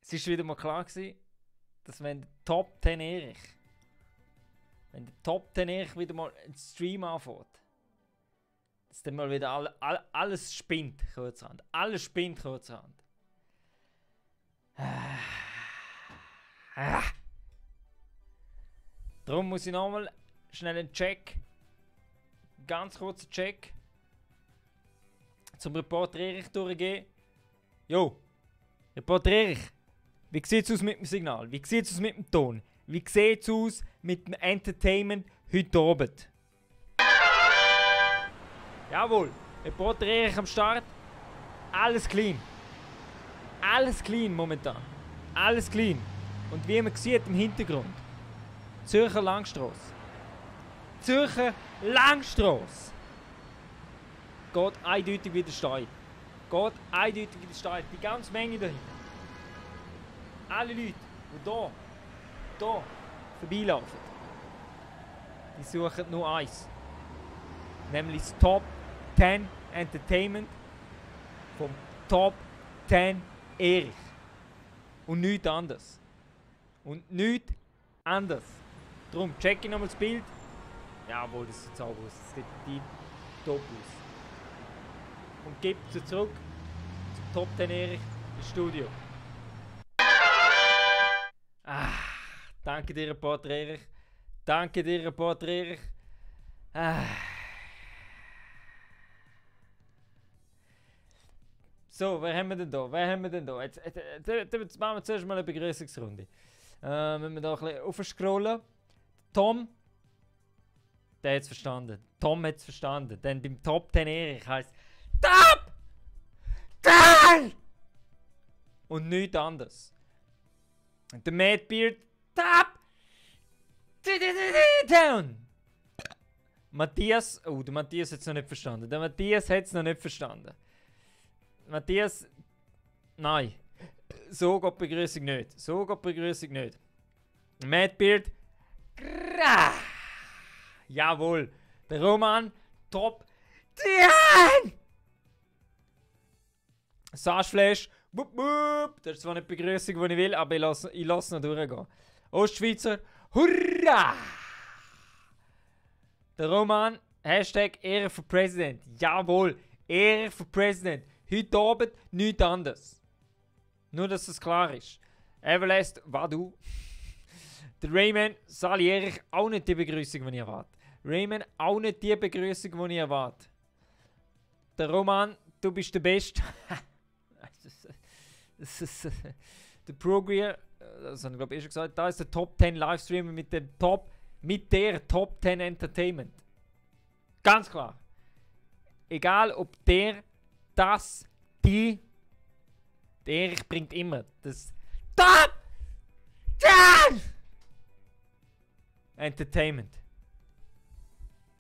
Es war wieder mal klar gewesen, dass wenn der Top 10 Erich, wieder mal einen Stream anfängt, dass dann mal wieder alles spinnt, kurzerhand. Alles spinnt, kurzerhand. Darum muss ich nochmal schnell einen Check, ganz kurzen Check, zum Reporter Erich durchgehen. Jo, Reporter Erich, wie sieht es aus mit dem Signal? Wie sieht es aus mit dem Ton? Wie sieht es aus mit dem Entertainment heute Abend? Jawohl, Reporter Erich am Start. Alles clean. Alles clean momentan. Alles clean. Und wie man sieht im Hintergrund, Zürcher Langstrasse. Zürcher Langstrasse. Geht eindeutig wieder steil. Geht eindeutig wieder steil. Die ganze Menge dahinter. Alle Leute, die hier vorbeilaufen, die suchen nur eins. Nämlich das Top 10 Entertainment vom Top 10 Erich. Und nichts anderes. Und nichts anderes. Darum check ich nochmal das Bild. Jawohl, das sieht sauber aus. Das sieht die top aus. Und gebe sie zurück zum Top 10 Erich ins Studio. Danke dir, Reporter Erich. Danke dir, Reporter Erich. So, wer haben wir denn da? Jetzt machen wir zuerst mal eine Begrüßungsrunde. Wenn wir da ein bisschen aufscrollen. Tom, der hat es verstanden. Denn beim Top 10 Erich heisst Top 10! Und nichts anderes. Und der Mad Beard, Top Down! Matthias, der Matthias hat es noch nicht verstanden. Matthias, nein. So geht die Begrüßung nicht. Mad Beard, jawohl. Der Roman, Top 10! Saschflash, wupp wupp. Das ist zwar nicht die Begrüßung, die ich will, aber ich lasse noch durchgehen. Ostschweizer, hurra! Der Roman, Hashtag Ehre für Präsident. Jawohl, Ehre für Präsident. Heute Abend nichts anderes. Nur, dass es klar ist. Everlast, war du. Der Rayman, Sali Erich, auch nicht die Begrüßung, die ich erwarte. Der Roman, du bist der Beste. Der Progrier, das habe ich glaube ich schon gesagt, da ist der Top 10 Livestreamer mit der Top 10 Entertainment. Ganz klar. Egal ob der Erich bringt immer das Top 10 Entertainment.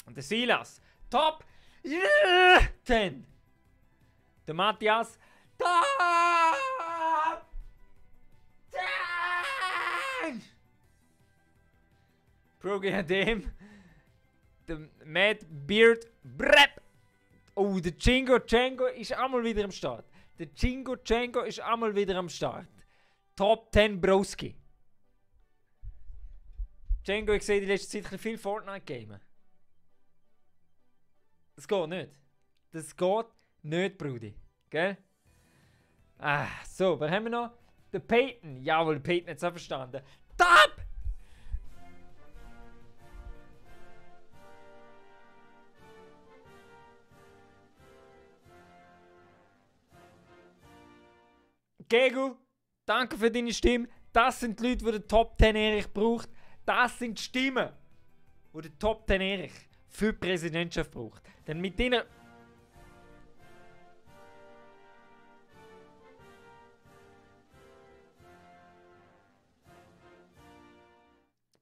Und der Silas, Top 10. Der Matthias, Top 10. Programm, der Mad Beard, Brep. Oh, der Django ist einmal wieder am Start. Top 10 Broski. Django, ich sehe die letzte Zeit viel Fortnite-Gamen. Das geht nicht, Brudi. Gell? So, wer haben wir noch? Der Peyton. Jawohl, Peyton hat es auch verstanden. Top! Gegu, danke für deine Stimme. Das sind die Leute, die den Top 10 Erich braucht. Das sind die Stimmen, die der Top 10 Erich für die Präsidentschaft braucht. Denn mit denen...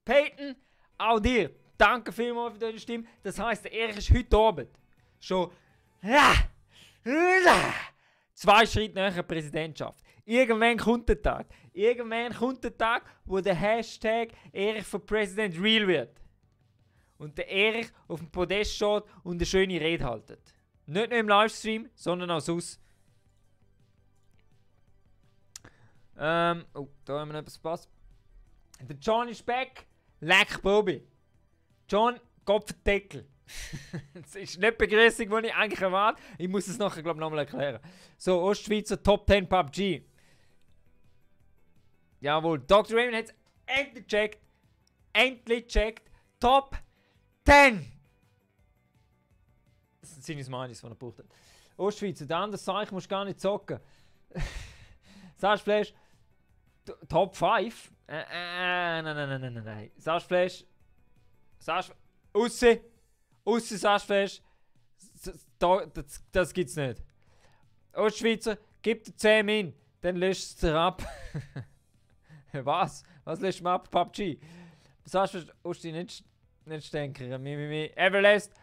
Peyton, auch dir, danke vielmals für deine Stimme. Das heisst, der Erich ist heute Abend schon 2 Schritte nach der Präsidentschaft. Irgendwann kommt der Tag, wo der Hashtag Erich für Präsident real wird. Und der Erich auf dem Podest steht und eine schöne Rede haltet. Nicht nur im Livestream, sondern auch sonst. Oh, da haben wir noch etwas verpasst. Der John ist back. Leck Bobby. John, Kopfdeckel. Das ist nicht die Begrüßung, die ich eigentlich erwarte. Ich muss es nachher, glaube ich, nochmal erklären. So, Ostschweizer Top 10 PUBG. Jawohl, Dr. Raymond hat es endlich gecheckt. Endlich gecheckt. Top 10. Das sind seine Smileys, die er gebraucht hat. Ostschweizer, der andere Seich musst gar nicht zocken. Sarsflash, Top 5? Nein. Sarsflash, Aussie, Sarsflash, das gibt's nicht. Ostschweizer, gib dir 10 Min, dann löscht es dir ab. Was? Was löscht man ab? PUBG? Sarsflash, Osti, nicht stänkern. Everlast.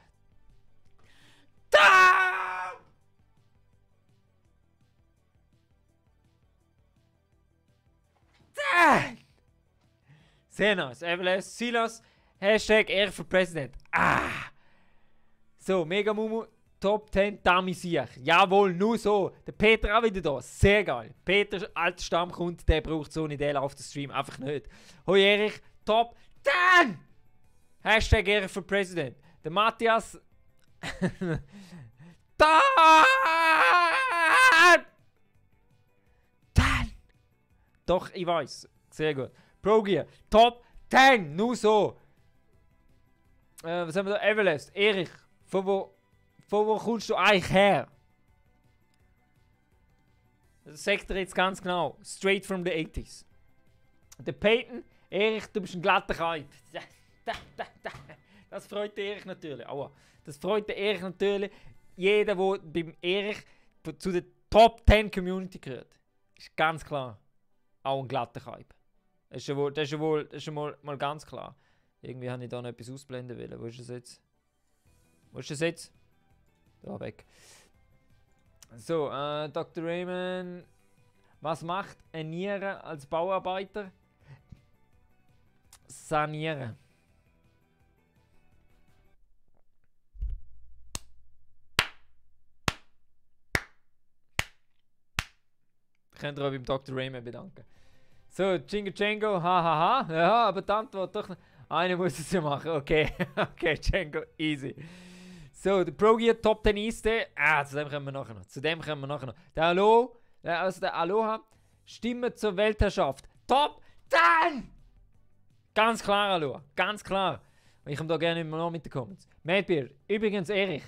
Da! Sehr nice. Everlast, Silas, Hashtag Ehre für Präsident. So, Mega Mumu, Top 10 Damisiach. Jawohl, nur so. Der Peter auch wieder da. Sehr geil. Peter, alter Stammkunde, der braucht so eine Idee auf dem Stream. Einfach nicht. Hoi Erich, Top 10! Hashtag Ehre für Präsident. Der Matthias. Da! 10! Doch, ich weiß. Sehr gut. Progear, Top 10! Nur so. Was haben wir da? Everlast, Erich. Von wo kommst du eigentlich her? Das sagt er jetzt ganz genau. Straight from the 80s. Der Peyton, Erich, du bist ein glatter Kite. Das freut den Erich natürlich. Aua. Das freut den Erich natürlich. Jeder, der beim Erich zu der Top 10 Community gehört. Ist ganz klar. Auch ein glatter Kite. Das ist ja wohl mal ganz klar. Irgendwie habe ich da noch etwas ausblenden wollen. Wo ist das jetzt? Wo ist das jetzt? Da weg. So, Dr. Raymond. Was macht ein Niere als Bauarbeiter? Sanieren. Könnt ihr euch beim Dr. Raymond bedanken. So, Django, hahaha. Ja, aber die Antwort doch. Einer muss es ja machen. Okay, okay, Django, easy. So, der Progear Top 10 Eiste. Zu dem kommen wir nachher noch. Der Aloha. Stimme zur Weltherrschaft. Top 10! Ganz klar, Aloha. Ganz klar. Ich komme da gerne immer noch mit den Comments. Madbeer. Übrigens, Erich.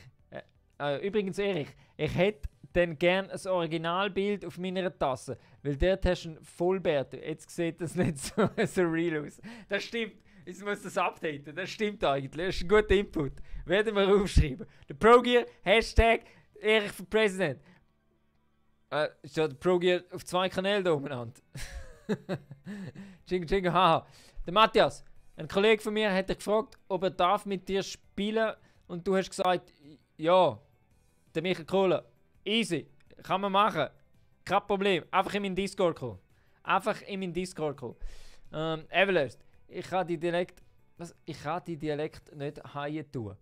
Ich hätte dann gerne ein Originalbild auf meiner Tasse. Weil dort hast du einen Vollbart. Jetzt sieht das nicht so real aus. Das stimmt. Ich muss das updaten. Das stimmt eigentlich. Das ist ein guter Input. Werden wir aufschreiben. Der Progear, Hashtag Erich für Präsident. Ist ja der Progear auf 2 Kanälen da umeinander. Jingle, haha. Der Matthias, ein Kollege von mir, hat gefragt, ob er darf mit dir spielen und du hast gesagt, ja. Der Michael Kohler, easy, kann man machen. Kein Problem. Einfach in meinen Discord kommen. Everlast. Ich kann die Dialekt nicht heim tun.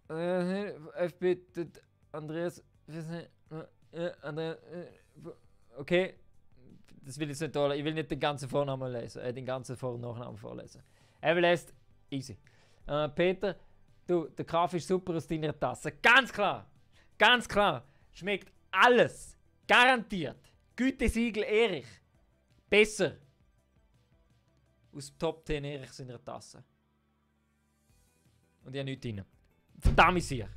FB, Andreas. Okay. Das will ich nicht tun. Ich will nicht den ganzen Vornamen lesen. Den ganzen Vor- und Nachnamen vorlesen. Everlast, easy. Peter, du, der Kaffee ist super aus deiner Tasse. Ganz klar. Ganz klar. Schmeckt alles. Garantiert. Gütesiegel Erich. Besser. Aus dem Top 10 Erichs in der Tasse. Und ich habe nichts drin. Verdammt sicher.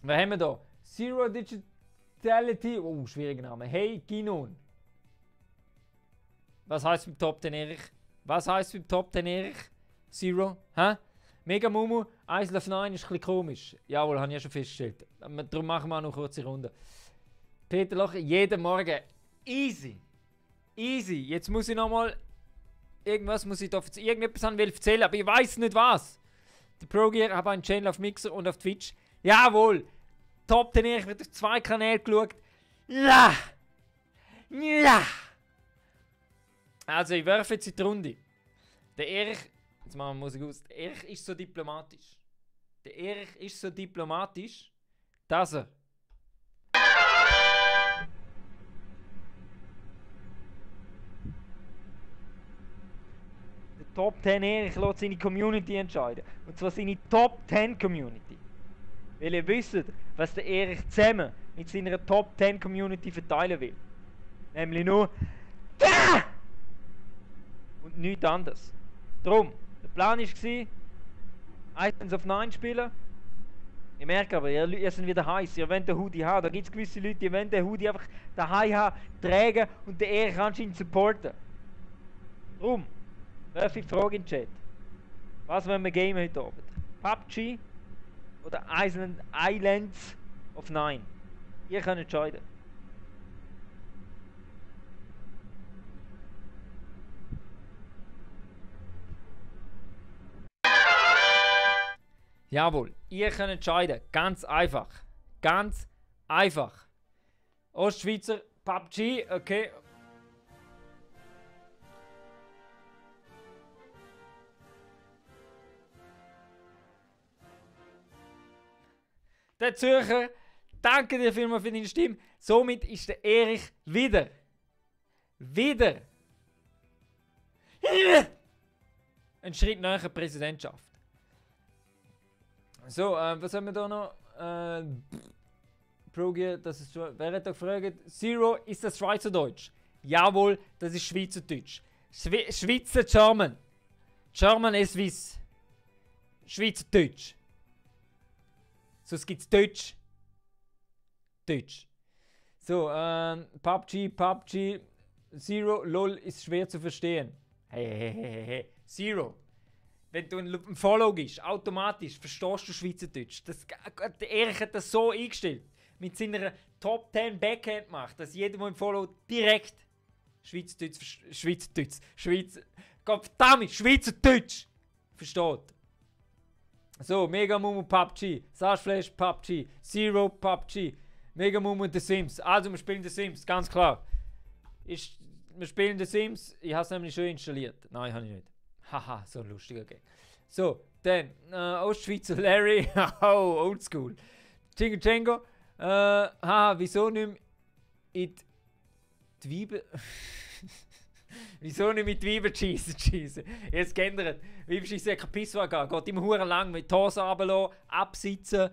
Was haben wir da? Zero Digitality. Oh, schwieriger Name. Hey, Ginon. Was heißt beim Top 10 Erich? Zero? Hä? Mega Mumu, Ice Love 9 ist ein bisschen komisch. Jawohl, habe ich ja schon festgestellt. Darum machen wir auch noch eine kurze Runde. Peter Loch, jeden Morgen. Easy. Jetzt muss ich nochmal. Irgendetwas erzählen, aber ich weiß nicht was. Der Progear hat einen Channel auf Mixer und auf Twitch. Jawohl! Top 10 Erich wird auf 2 Kanäle geschaut. Ja! Also, ich werfe jetzt in die Runde. Der Erich. Jetzt machen wir Musik aus. Der Erich ist so diplomatisch. Dass er Top 10 Erich lässt seine Community entscheiden. Und zwar seine Top 10 Community. Weil ihr wisst, was der Erich zusammen mit seiner Top 10 Community verteilen will. Nämlich nur da! Und nichts anderes. Drum, der Plan war, Items of 9 spielen. Ich merke aber, ihr seid wieder heiß, ihr wollt den Hoodie haben. Da gibt es gewisse Leute, die wollen den Hoodie einfach daheim haben, tragen und den Erich anscheinend supporten. Drum, werfe ich die Frage in den Chat. Was wollen wir gamen heute Abend? PUBG oder Islands of 9? Ihr könnt entscheiden. Jawohl, ihr könnt entscheiden. Ganz einfach. Ganz einfach. Ostschweizer PUBG, okay. Der Zürcher, danke dir vielmals für deine Stimme. Somit ist der Erich wieder ein Schritt näher Präsidentschaft. So, was haben wir da noch? Progi, das ist schon. Wer hat da gefragt? Zero, ist das Schweizerdeutsch? Jawohl, das ist Schweizerdeutsch. Schweizer German. German ist Swiss. Schweizerdeutsch. Sonst gibt es Deutsch. Deutsch. So, PUBG, Zero, LOL ist schwer zu verstehen. Hey. Zero. Wenn du ein Follow gibst, automatisch verstehst du Schweizerdeutsch. Der Erich hat das so eingestellt. Mit seiner Top 10 Backhand macht, dass jeder, der im Follow direkt Schweizerdeutsch versteht. So, Megamumu PUBG, Sashflash PUBG, Zero PUBG, Megamumu The Sims. Also, wir spielen The Sims, ganz klar. Wir spielen The Sims, ich habe es nämlich schon installiert. Nein, habe ich nicht. Haha, so ein lustiger Gag. So, dann, Ostschweizer Larry, oh, oldschool. Django, wieso nicht mehr in die Weiber... Wieso nicht mit Weiber schießen? Jetzt geändert. Weiber schießen kein Pisswagen gehen. Geht immer hure lang mit die Hose runterlassen, absitzen,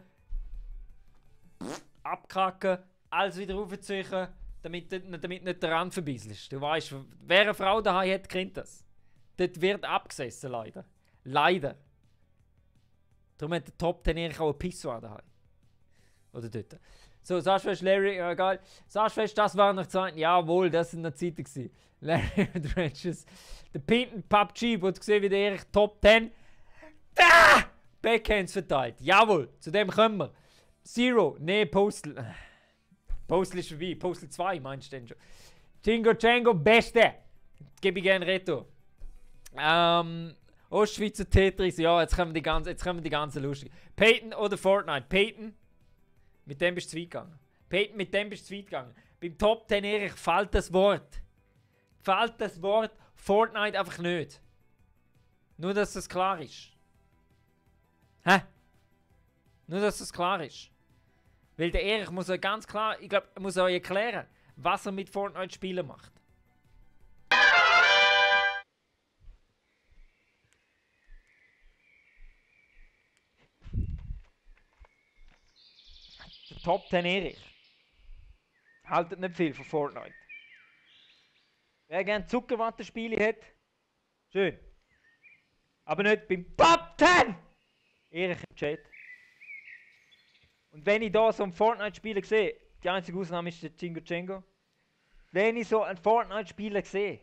abkracken, alles wieder raufziehen, damit nicht der Rand verbisselst. Du weißt, wer eine Frau daheim hat, kennt das. Dort wird abgesessen, leider. Leider. Darum hat der Top 10 auch ein Pissoir daheim. Oder dort. So, Sashflash, Larry, geil. Sashflash, das waren noch Zeiten. Jawohl, das sind noch Zeiten gewesen. Larry und Ranches. Der Pinten PUBG, wo du gesehen wie der Erich Top 10 Backhands verteilt. Jawohl, zu dem kommen wir. Zero, nee, Postal. Postal ist vorbei. Postal 2 meinst du denn schon? Django, Beste. Gebe ich gerne Reto. Ostschweizer Tetris, ja, jetzt kommen die ganzen lustigen. Peyton oder Fortnite? Peyton, mit dem bist du zu weit gegangen. Peyton, mit dem bist du zu weit gegangen. Beim Top 10 Erich fällt das Wort. Fortnite einfach nicht. Nur, dass das klar ist. Hä? Nur, dass das klar ist. Weil der Erich muss euch ganz klar, ich glaube, er muss euch erklären, was er mit Fortnite Spielen macht. Der Top 10 Erich haltet nicht viel von Fortnite. Wer gerne Zuckerwattenspiele hat, schön. Aber nicht beim Top 10 Erich im Chat. Und wenn ich da so ein Fortnite-Spieler sehe, die einzige Ausnahme ist der Django. Wenn ich so einen Fortnite-Spieler sehe,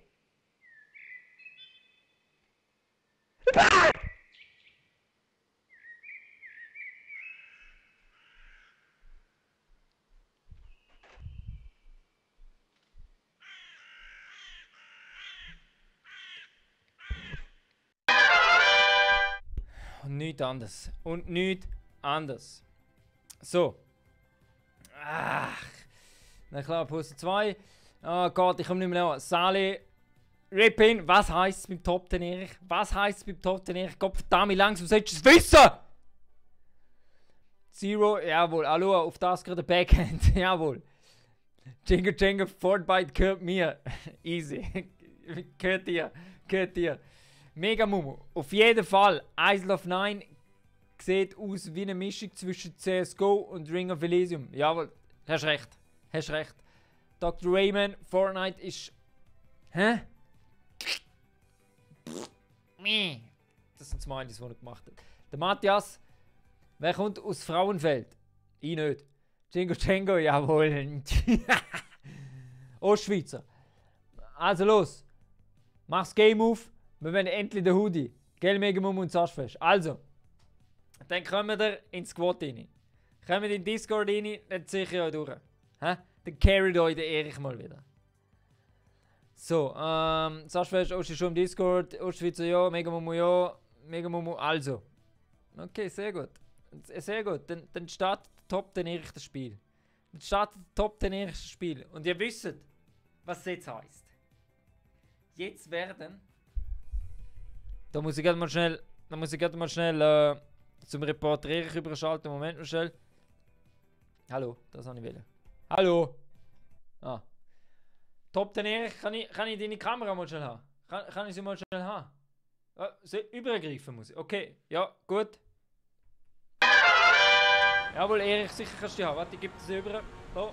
und nichts anderes. Und nichts anderes. So. Ach. Na klar, Poster 2. Oh Gott, ich komme nicht mehr nach. Sali. Rippin, was heisst es beim Top 10 Erich? Was heisst es beim Top 10 Erich? Gott verdammt, langsam solltest du es wissen! Zero, jawohl. Hallo, auf das gerade Backhand. Jawohl. Django, Fortnite gehört mir. Easy. Gehört dir. Mega Mumu. Auf jeden Fall. Isle of Nine sieht aus wie eine Mischung zwischen CSGO und Ring of Elysium. Jawohl, hast recht. Hast recht. Dr. Rayman, Fortnite ist... Hä? Das sind Smileys, die er gemacht hat. Der Matthias, wer kommt aus Frauenfeld? Ich nicht. Django, jawohl. Ostschweizer. Also los. Mach's Game auf. Wir wollen endlich den Hoodie. Gell, Megamum und Saschfest. Also. Dann kommen wir ins Squad rein. Kommen in den Discord rein, dann ziehe ich euch durch. Hä? Dann carryt euch der Erich mal wieder. So, Saschfest, Ost schon im Discord, Ostschweizer ja, Megamumu ja, Megamumu also. Okay, sehr gut. Sehr gut. Dann startet Top den Erich das Spiel. Dann startet Top den Erich das Spiel. Und ihr wisst, was das jetzt heisst. Jetzt werden... Da muss ich gerade mal schnell, zum Reporter Erich überschalten. Moment mal schnell. Hallo, das habe ich wollen. Hallo! Ah. Top den Erich, kann ich deine Kamera mal schnell haben? Kann ich sie mal schnell haben? Übergreifen muss ich. Okay, ja, gut. Jawohl, Erich, sicher kannst du die haben. Warte, ich gebe das über. So.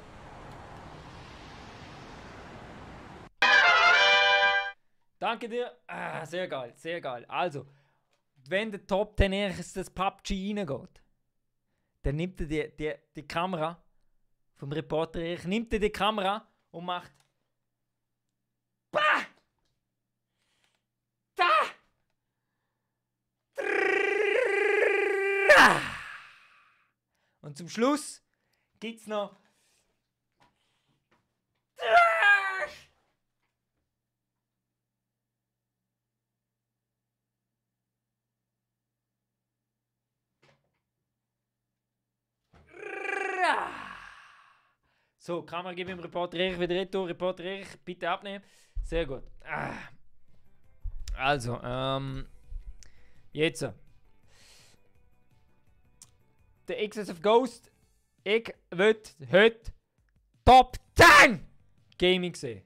Danke dir. Ah, sehr geil, sehr geil. Also, wenn der Top 10 Erich das PUBG reingeht, dann nimmt er die Kamera vom Reporter Erich, nimmt er die Kamera und macht bah! Da! Und zum Schluss gibt's noch so, Kamera gebe ich dem Reporter Erich wieder retour. Reporter Erich, bitte abnehmen. Sehr gut. Also, jetzt. Der XSF Ghost. Ich will heute Top 10 Gaming sehen.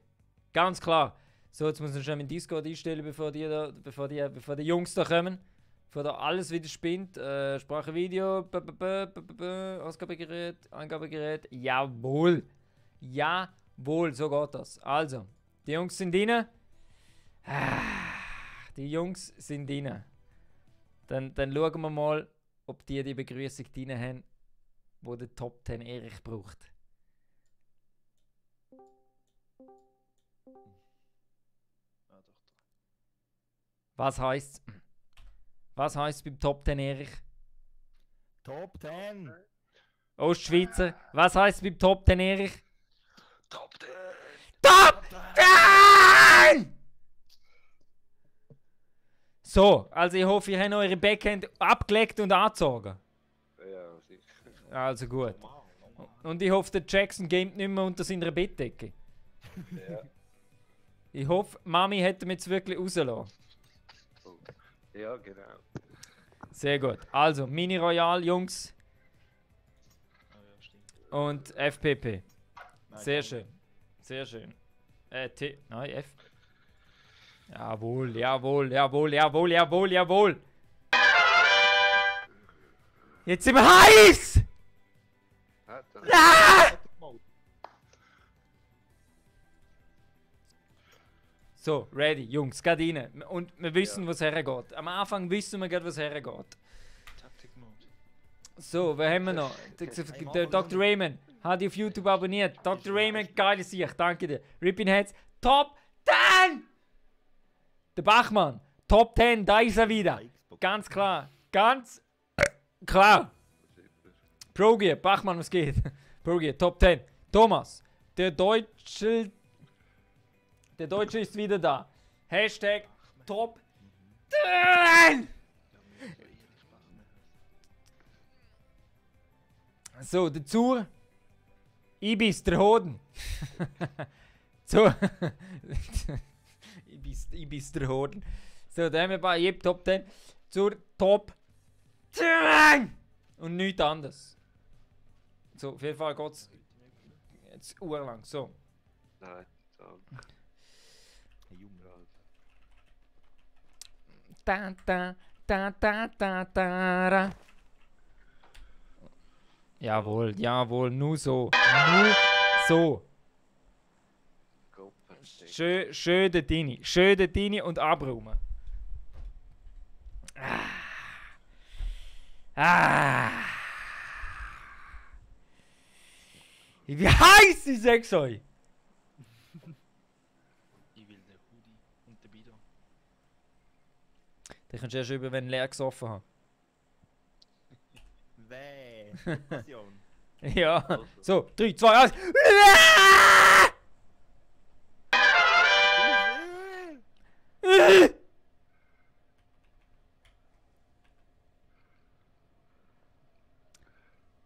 Ganz klar. So, jetzt muss ich schon meinen Discord einstellen, bevor die Jungs da kommen. Bevor da alles wieder spinnt. Sprache, Video, Ausgabegerät, Eingabegerät. Jawohl. Jawohl, so geht das. Also, die Jungs sind drin. Die Jungs sind drin. Dann schauen wir mal, ob die Begrüßung drin haben, wo der Top 10 Erich braucht. Was heisst's? Was heisst beim Top 10 Erich? Top 10! Ostschweizer. Was heisst beim Top 10 Erich? Top 10! Top 10! So, also ich hoffe, ihr habt eure Backhand abgelegt und angezogen. Ja, sicher. Also gut. Normal. Und ich hoffe, der Jackson gamet nicht mehr unter seiner Bettdecke. Ja. Ich hoffe, Mami hätte ihn jetzt wirklich rausgelassen. Oh. Ja, genau. Sehr gut. Also, Mini Royal, Jungs. Ah, ja, stimmt. Und FPP. Nein, Sehr komm. schön. Sehr schön. Nein, F. Jawohl, jawohl, jawohl, jawohl, jawohl, jawohl. Jetzt sind wir heiß! Ah! So, ready, Jungs, geht rein. Und wir wissen, Ja. was hergeht. Am Anfang wissen wir gerade, was hergeht. Taktik-Mode. So, wer haben wir noch? Der Dr. Rayman. Hat die auf YouTube abonniert. Dr. Rayman, geile Sicht, danke dir. Ripping Heads, Top 10! Der Bachmann, Top 10, da ist er wieder. Ganz klar, ganz klar. Progier, Bachmann, was geht? Progier, Top 10. Thomas, der Deutsche ist wieder da. Hashtag Top 10! So, dazu Ibis, der Hoden. So. Ibis, der Hoden. So, da haben wir bei jedem Top 10 zur Top 10! Und nichts anderes. So, auf jeden Fall geht es jetzt urlang. So. Nein, so. Hey, Junge. Da, da, da, da, da, da, da. Jawohl, jawohl, nur so. Nur so. Schön dort rein. Schön dort rein und abräumen. Wie heiß ist es euch? Ich will den Hoodie und den Bidon. Den kannst du erst über, wenn ich leer gesoffen habe. Weh, Passion. Ja. So, 3, 2, 1.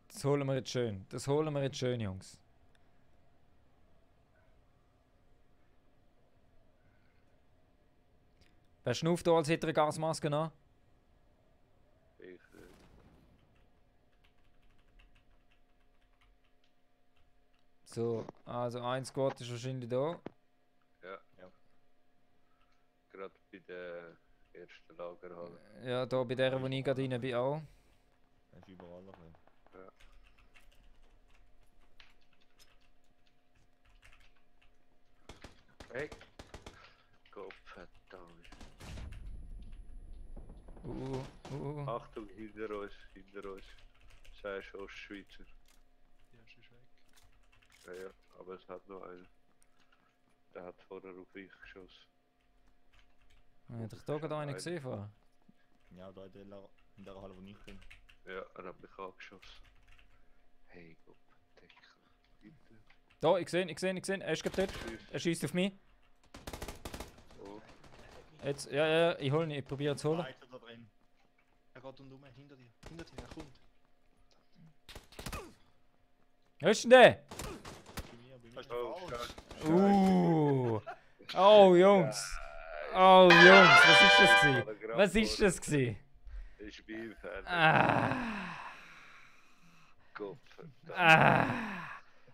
Das holen wir jetzt schön. Das holen wir jetzt schön, Jungs. Wer schnauft da, als hätte er eine Gasmaske an? Ich, So, also ein Squad ist wahrscheinlich da. ja. Gerade bei der ersten Lagerhalle. Ja, da bei der, wo ich gerade rein bin, auch. Das ist überall noch nicht. Hey! Gott verdammt. Achtung, hinter uns, hinter uns. Sei schon Ostschweizer. Ja, ist weg. Ja, ja, aber es hat noch einen. Der hat vorher auf mich geschossen. Hätte ich da gerade einen gesehen vorher? Ja, da in der Halle, wo ich bin. Ja, er hat mich angeschossen. Hey, Gott, Deckel. Bitte. Da, ich sehe ihn. Er ist gerade dort. Er schießt auf mich. Oh, Jetzt, ja, ich hole ihn. Ich probiere zu holen. Weiter da drin. Er geht um, hinter dir, er kommt. Wer ist denn der? Bei mir. oh, falsch. Scheiße. Oh, Jungs. Oh, Jungs, was ist das gewesen? Was ist das gewesen? Ich bin fertig. Gott verdammt.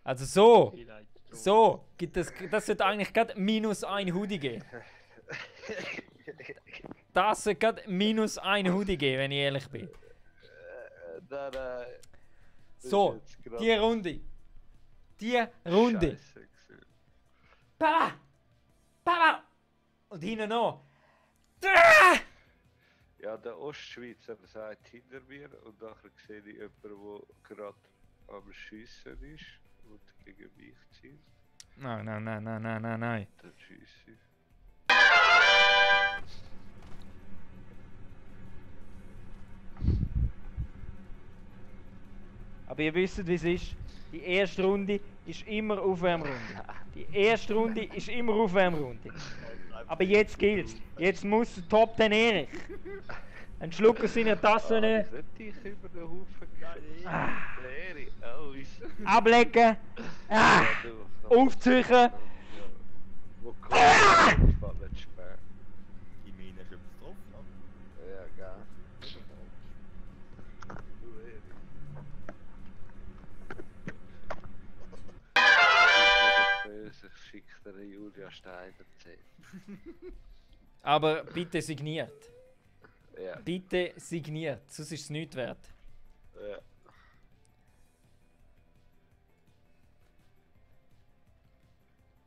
Also so, Vielleicht. so, gibt es, das sollte eigentlich gerade -1 Hoodie geben. Das sollte gerade -1 Hoodie geben, wenn ich ehrlich bin. Nein. Das So, ist jetzt grad die Runde. Die Runde. Scheisse gewesen. Papa! Papa! Und hinten noch. Ah! Ja, der Ostschweizer sagt hinter mir und nachher sehe ich jemanden, der gerade am Schiessen ist und gegen mich zielt. Nein. Dann schieße ich. Aber ihr wisst, wie es ist. Die erste Runde ist immer Aufwärmrunde. Die erste Runde ist immer Aufwärmrunde. Aber jetzt gilt's. Jetzt muss der Top 10 Erich einen Schluck aus seiner Tasse nehmen, Sollte ich über den Haufen gehen? Der Eri, oh, ist... ablecken, aufziehen. Wo kommt der Fallen schwer? Die Mine ist etwas drauf, ne? Ja, gell. Du Eri. Ich schicke dir Julia Steiner 10. Aber bitte signiert. Ja, Bitte signiert, sonst ist es nichts wert. ja.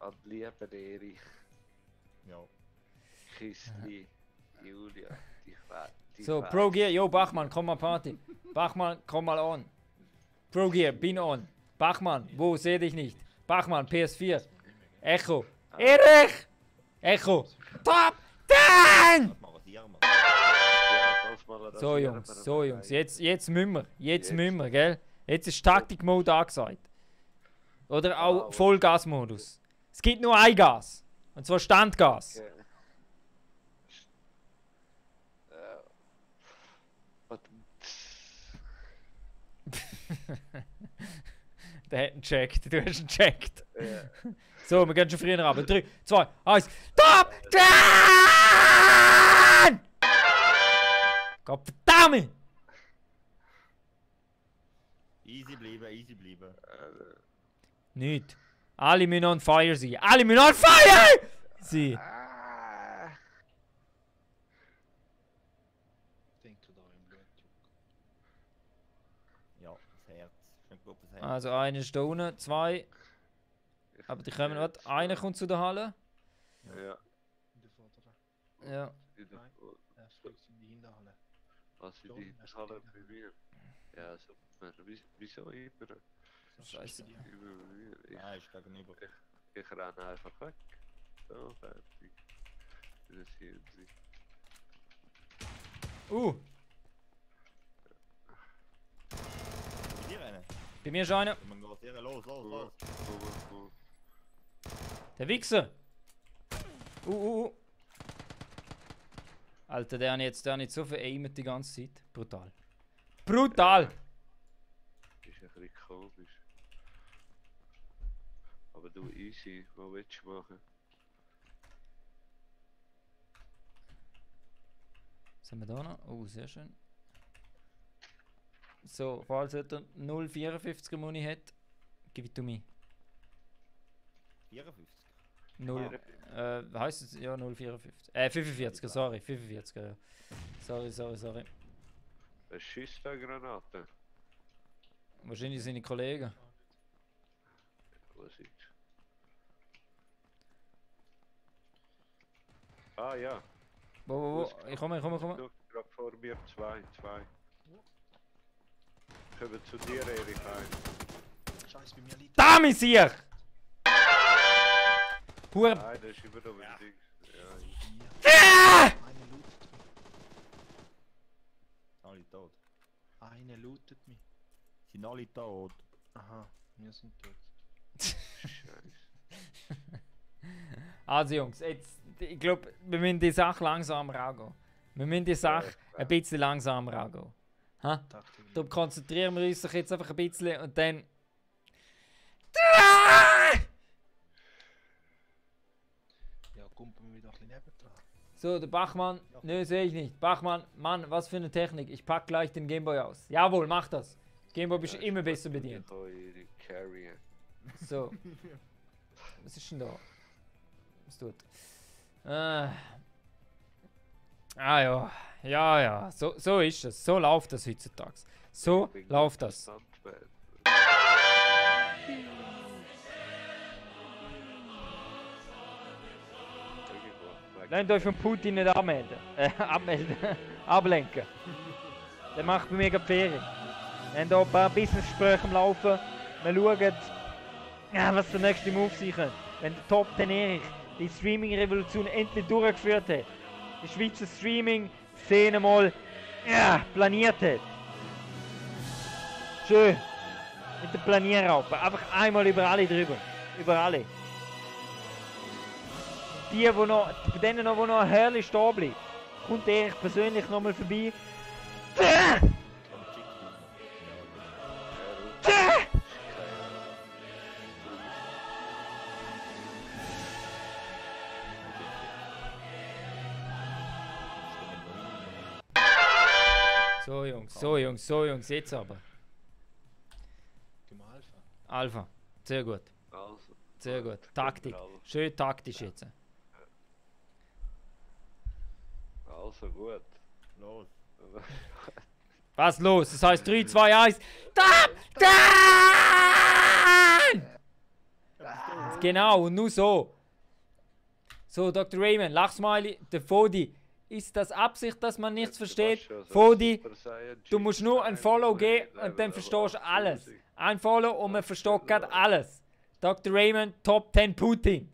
An die liebe Eri, Ja. Kistli, Julia, die So, Pro Gear, yo Bachmann, komm mal Party. Bachmann, komm mal on. Pro Gear, bin on. Bachmann, wo seh dich nicht? Bachmann, PS4. Echo. Erich! Echo. Top 10! Das rasieren wir. Ja, das mal So Jungs, jetzt müssen wir. Jetzt müssen wir, gell? Jetzt ist Taktik-Mode angesagt. Oder auch Vollgas-Modus. Es gibt nur ein Gas. Und zwar Standgas. Okay. Warte. Der hat ihn gecheckt, du hast ihn gecheckt. Ja. So, wir gehen schon früher runter. 3, 2, 1. Top 10! Gott verdammt! Easy bleiben. Nicht. Alle müssen on fire sein. Alle müssen on fire sein! Ah. her. Also einer ist da unten, 2. Aber die kommen, warte, einer kommt zu der Halle. Ja. In der vorderen. Ja. In der, Nein. Er fliegt in die Hinterhalle. was in Da die unten, er steht Halle in bei der mir? Ja, super. Wieso immer? Scheiße. Immer bei mir? Nein, ist gegenüber. Ich renne einfach weg. So, fertig. Das hier sie. Die rennen. Bei mir ist einer. Man geht hier los, los. Der Wichser! Alter, der hat jetzt so veraimt die ganze Zeit. Brutal. Brutal! Ist ein bisschen komisch. Aber du easy, was willst du machen? Was haben wir da noch? Oh, sehr schön. So, falls er 0,54er Muni hat, gib it to me. 54. 0, heisst es? Ja, 0,54. 45er, sorry, 45er, ja. Sorry. Wer schießt da Granate? Wahrscheinlich seine Kollegen. Was ist? Ah ja. Wo? Ich komme. Du, gerade vor mir zwei. Kommen zu dir, Erich, ein. Scheiße, bei mir liegt Da, Messier! Hure. Nein, das ist immer noch ein Ding. Ja, Ah! Eine lootet mich. Alle tot. Eine lootet mich. Sind alle tot. Aha, wir sind tot. scheiße. Also Jungs, jetzt, ich glaube, wir müssen die Sache langsamer angehen. Wir müssen die Sache ein bisschen langsamer angehen. Ha? Dachte ich. Darum konzentrieren wir uns doch jetzt einfach ein bisschen und dann... Ja, kumpen wir wieder ein bisschen nebendran. So, der Bachmann, nö, sehe ich nicht. Bachmann, Mann, was für eine Technik. Ich pack gleich den Gameboy aus. Jawohl, mach das. Gameboy bist du immer besser bedient. Ich kann Erich carryen. So. Was ist denn da? Was tut? Ja. Ja. So ist es. So läuft das heutzutage. So Ich bin läuft guter das. Stuntman. Irgendwo. Lasst euch von Putin nicht abmelden. Ablenken. Der macht bei mir gerade Ferien. Wir haben hier ein paar Business-Gespräche am Laufen. Wir schauen, ja, was der nächste Move sein könnte. Wenn der Top 10 Erich die Streaming-Revolution endlich durchgeführt hat, die Schweizer Streaming-Szene mal planiert hat. Schön. Mit der Planierraupe. Einfach einmal über alle drüber. Über alle. Die noch, bei denen noch, die noch ein Herrlich stehen bleiben, kommt Erich persönlich nochmal vorbei. So Jungs, jetzt aber. Gehen wir Alpha. Alpha, sehr gut, Also, sehr gut. Taktik, schön taktisch jetzt. also gut. Los. Was los? Das heißt 3, 2, 1. Genau, und nur so. So, Dr. Raymond, Lachsmiley, der Fodi. Ist das Absicht, dass man nichts versteht? Fodi, du musst nur ein Follow geben und dann verstehst du alles. Ein Follow und man versteht gerade alles. Dr. Raymond, Top 10 Putin.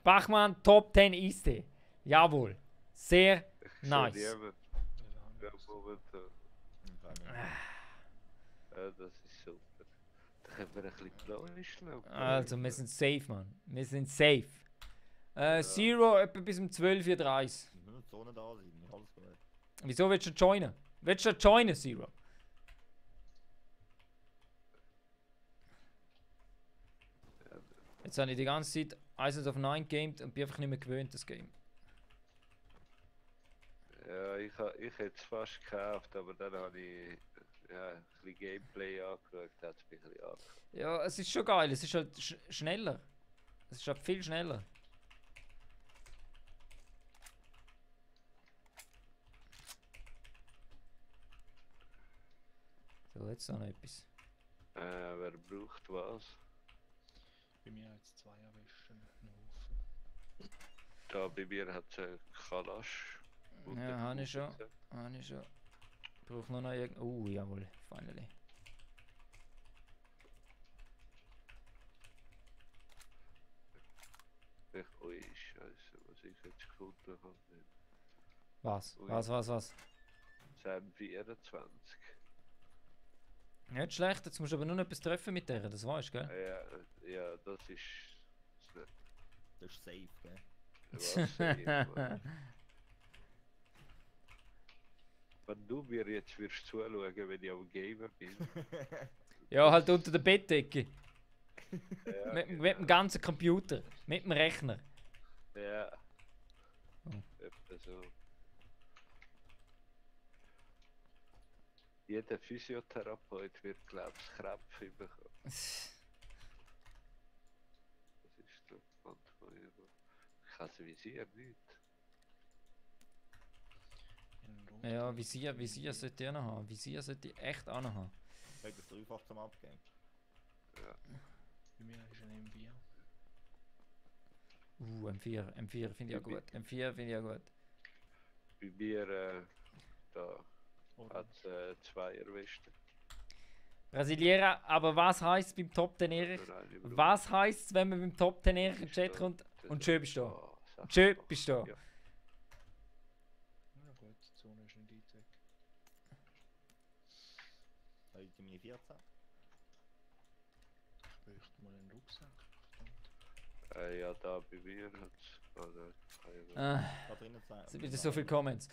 Bachmann, Top 10 Easty. Jawohl. Sehr nice. Ja, momentan. Ja, das ist super. Da können wir ein bisschen Plauschen. Also, wir sind safe, Mann. Wir sind safe. Zero etwa bis um 12.30 Uhr. Ich will nur die Zone da sein. Alles gut. Wieso willst du joinen? Willst du joinen, Zero? Jetzt habe ich die ganze Zeit Islands of 9 gamed und bin einfach nicht mehr gewöhnt, das Game. Ja, ich hätte es fast gekauft, aber dann habe ich ein bisschen Gameplay angeschaut, da hat es mich ein bisschen angeschaut. Ja, es ist schon geil, es ist halt schneller. Es ist halt viel schneller. So, jetzt noch etwas. Wer braucht was? Bei mir hat es 2 erwischen. Einen Haufen. Da bei mir hat es einen Kalasch. Ja, habe ich schon. Habe ich schon. Ich brauche nur noch irgend... jawohl, finally. Ui, Scheiße, was ich jetzt gefunden habe. Was? Ui. Was? Sam 24. Nicht schlecht, jetzt musst du aber nur noch etwas treffen mit der, das weißt du, gell? Ja, das ist. Das ist safe, gell? Was Mann. Wenn du mir jetzt wirst zuschauen, wenn ich am Gamer bin. Ja, halt unter der Bettdecke. Ja, Mit dem ganzen Computer. Mit dem Rechner. Ja. Oh. Etwa so. Jeder Physiotherapeut wird, glaube ich, Krämpfe bekommen. Das ist doch manchmal immer. Ich kann es visieren nicht. Ja, Visier sollte ich auch noch haben. Visier sollte ich echt auch noch haben. Sag das dreifach zum Abgehen. Ja. Bei mir ist ein M4. M4 finde ich ja gut. M4 finde ich ja gut. Bei mir da Oder? hat es 2 erwischt. Brasiliera, aber was heisst beim Top Ten Erich? Was heisst, wenn man beim Top Ten Erich in den Chat kommt? Und schön bist du da. Schön bist du da. Ja. Ja gut, die Zone ist nicht einzig. Heute meine 14. Ich bräuchte mal einen Rucksack. Ja, da bei mir hat es. Ah, Da drinnen zwei. es sind wieder so viele Comments.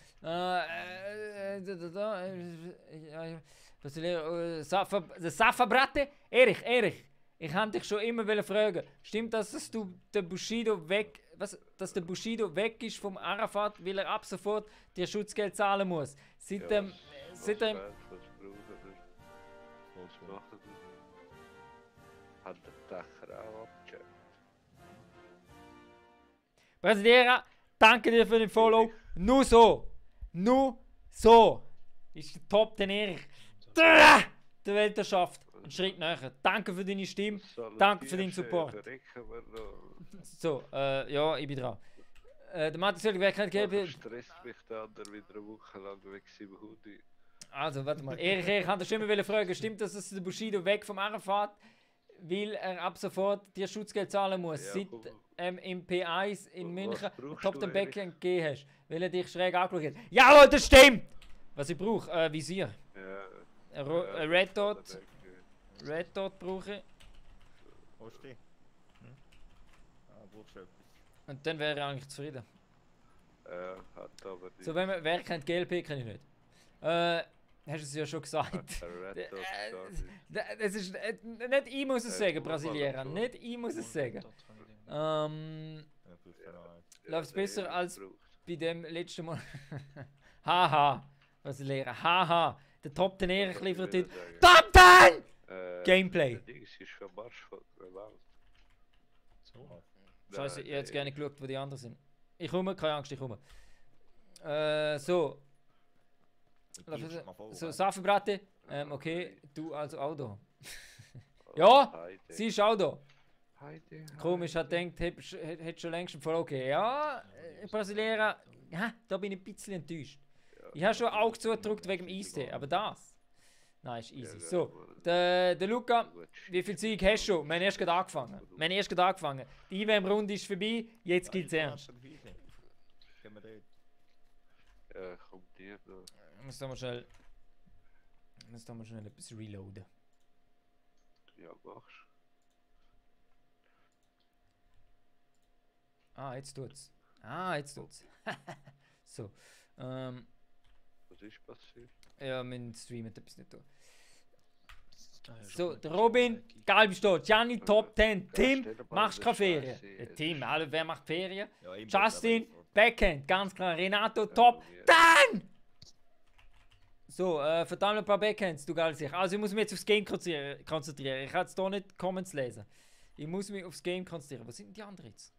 Safa-Bratte? Erich, ich habe dich schon immer fragen. Stimmt das, dass der Bushido weg ist vom Arafat, weil er ab sofort dir Schutzgeld zahlen muss? Seit dem Was brauchen Was machen wir? Hat der Dächer auch abgecheckt? Brasiliera, danke dir für den Follow. Nur so ist der Top Ten Erich der Weltherrschaft. Ein Schritt näher. Danke für deine Stimme. Danke für deinen Support. So, ja, ich bin dran. Der Matthias Jürgen, wer kennt gelbe? Stresst mich der andere wieder eine Woche lang weg im Hoodie. Also, warte mal. Erich hat schon immer fragen, stimmt das, dass der Bushido weg vom Arafat, weil er ab sofort dir Schutzgeld zahlen muss? Ja, Seit im P1 in München brauchst Top du, den Erich? Becken gegeben hast, weil er dich schräg angeschaut hat. Jawohl, das stimmt! Was ich brauche, Visier. Ja. Ein Red Dot. Red Dot brauche ich. Wo ist die? Brauchst du etwas? Und dann wäre ich eigentlich zufrieden. Hat aber die. So, wer kennt GLP, kenne ich nicht. Hast du es ja schon gesagt. Hat der Red Dot Das ist nicht ich muss es sagen, guck mal, Brasiliera. so. Nicht ich muss es sagen. Ja, brauchst du noch eins. Läuft's besser der als braucht. bei dem letzten Mal. Haha, Brasiliera. Haha, der Top Ten Erich liefert heute. Top 10! Gameplay. Der Dings ist für Marsch von der Welt. So. Scheiße, ich hätte jetzt gerne geschaut, wo die anderen sind. Ich komme, keine Angst, ich komme. So. Die gibst du mal vor, So, hä? Safenbratte. Okay, du also auch da. Ja, Heide. sie ist auch da. Heide. Komisch, hat gedacht, hätte schon längst voll okay. Ja, Brasiliera, ja, da bin ich ein bisschen enttäuscht. Ich habe schon Auge zugedrückt wegen dem Eistee, aber das. Nein, ist easy. So, der Luca, wie viel Zeug hast du schon? Wir haben erst gerade angefangen. Die IWM-Runde ist vorbei, jetzt geht's ernst. Gehen wir dort. Ja, kommt dir noch. Ich muss da mal schnell etwas reloaden. Ja, machst. Jetzt tut's. So, Was ist passiert? ja, mein Stream hat etwas nicht da. Ah, ja, schon So, gut, der ist Robin, schon weg. geil bist du. Gianni, Top 10. Ja, Tim, stell dir mal machst das keine Ferien. Scheiße, Tim, wer macht Ferien? Ja, ich Justin, muss aber Backhand, ganz klar. Renato, Top Ja. 10! So, verdammt ein paar Backhands, du geil sich. Also ich muss mich jetzt aufs Game konzentrieren. Ich kann jetzt hier nicht Comments lesen. Ich muss mich aufs Game konzentrieren. Was sind denn die anderen jetzt?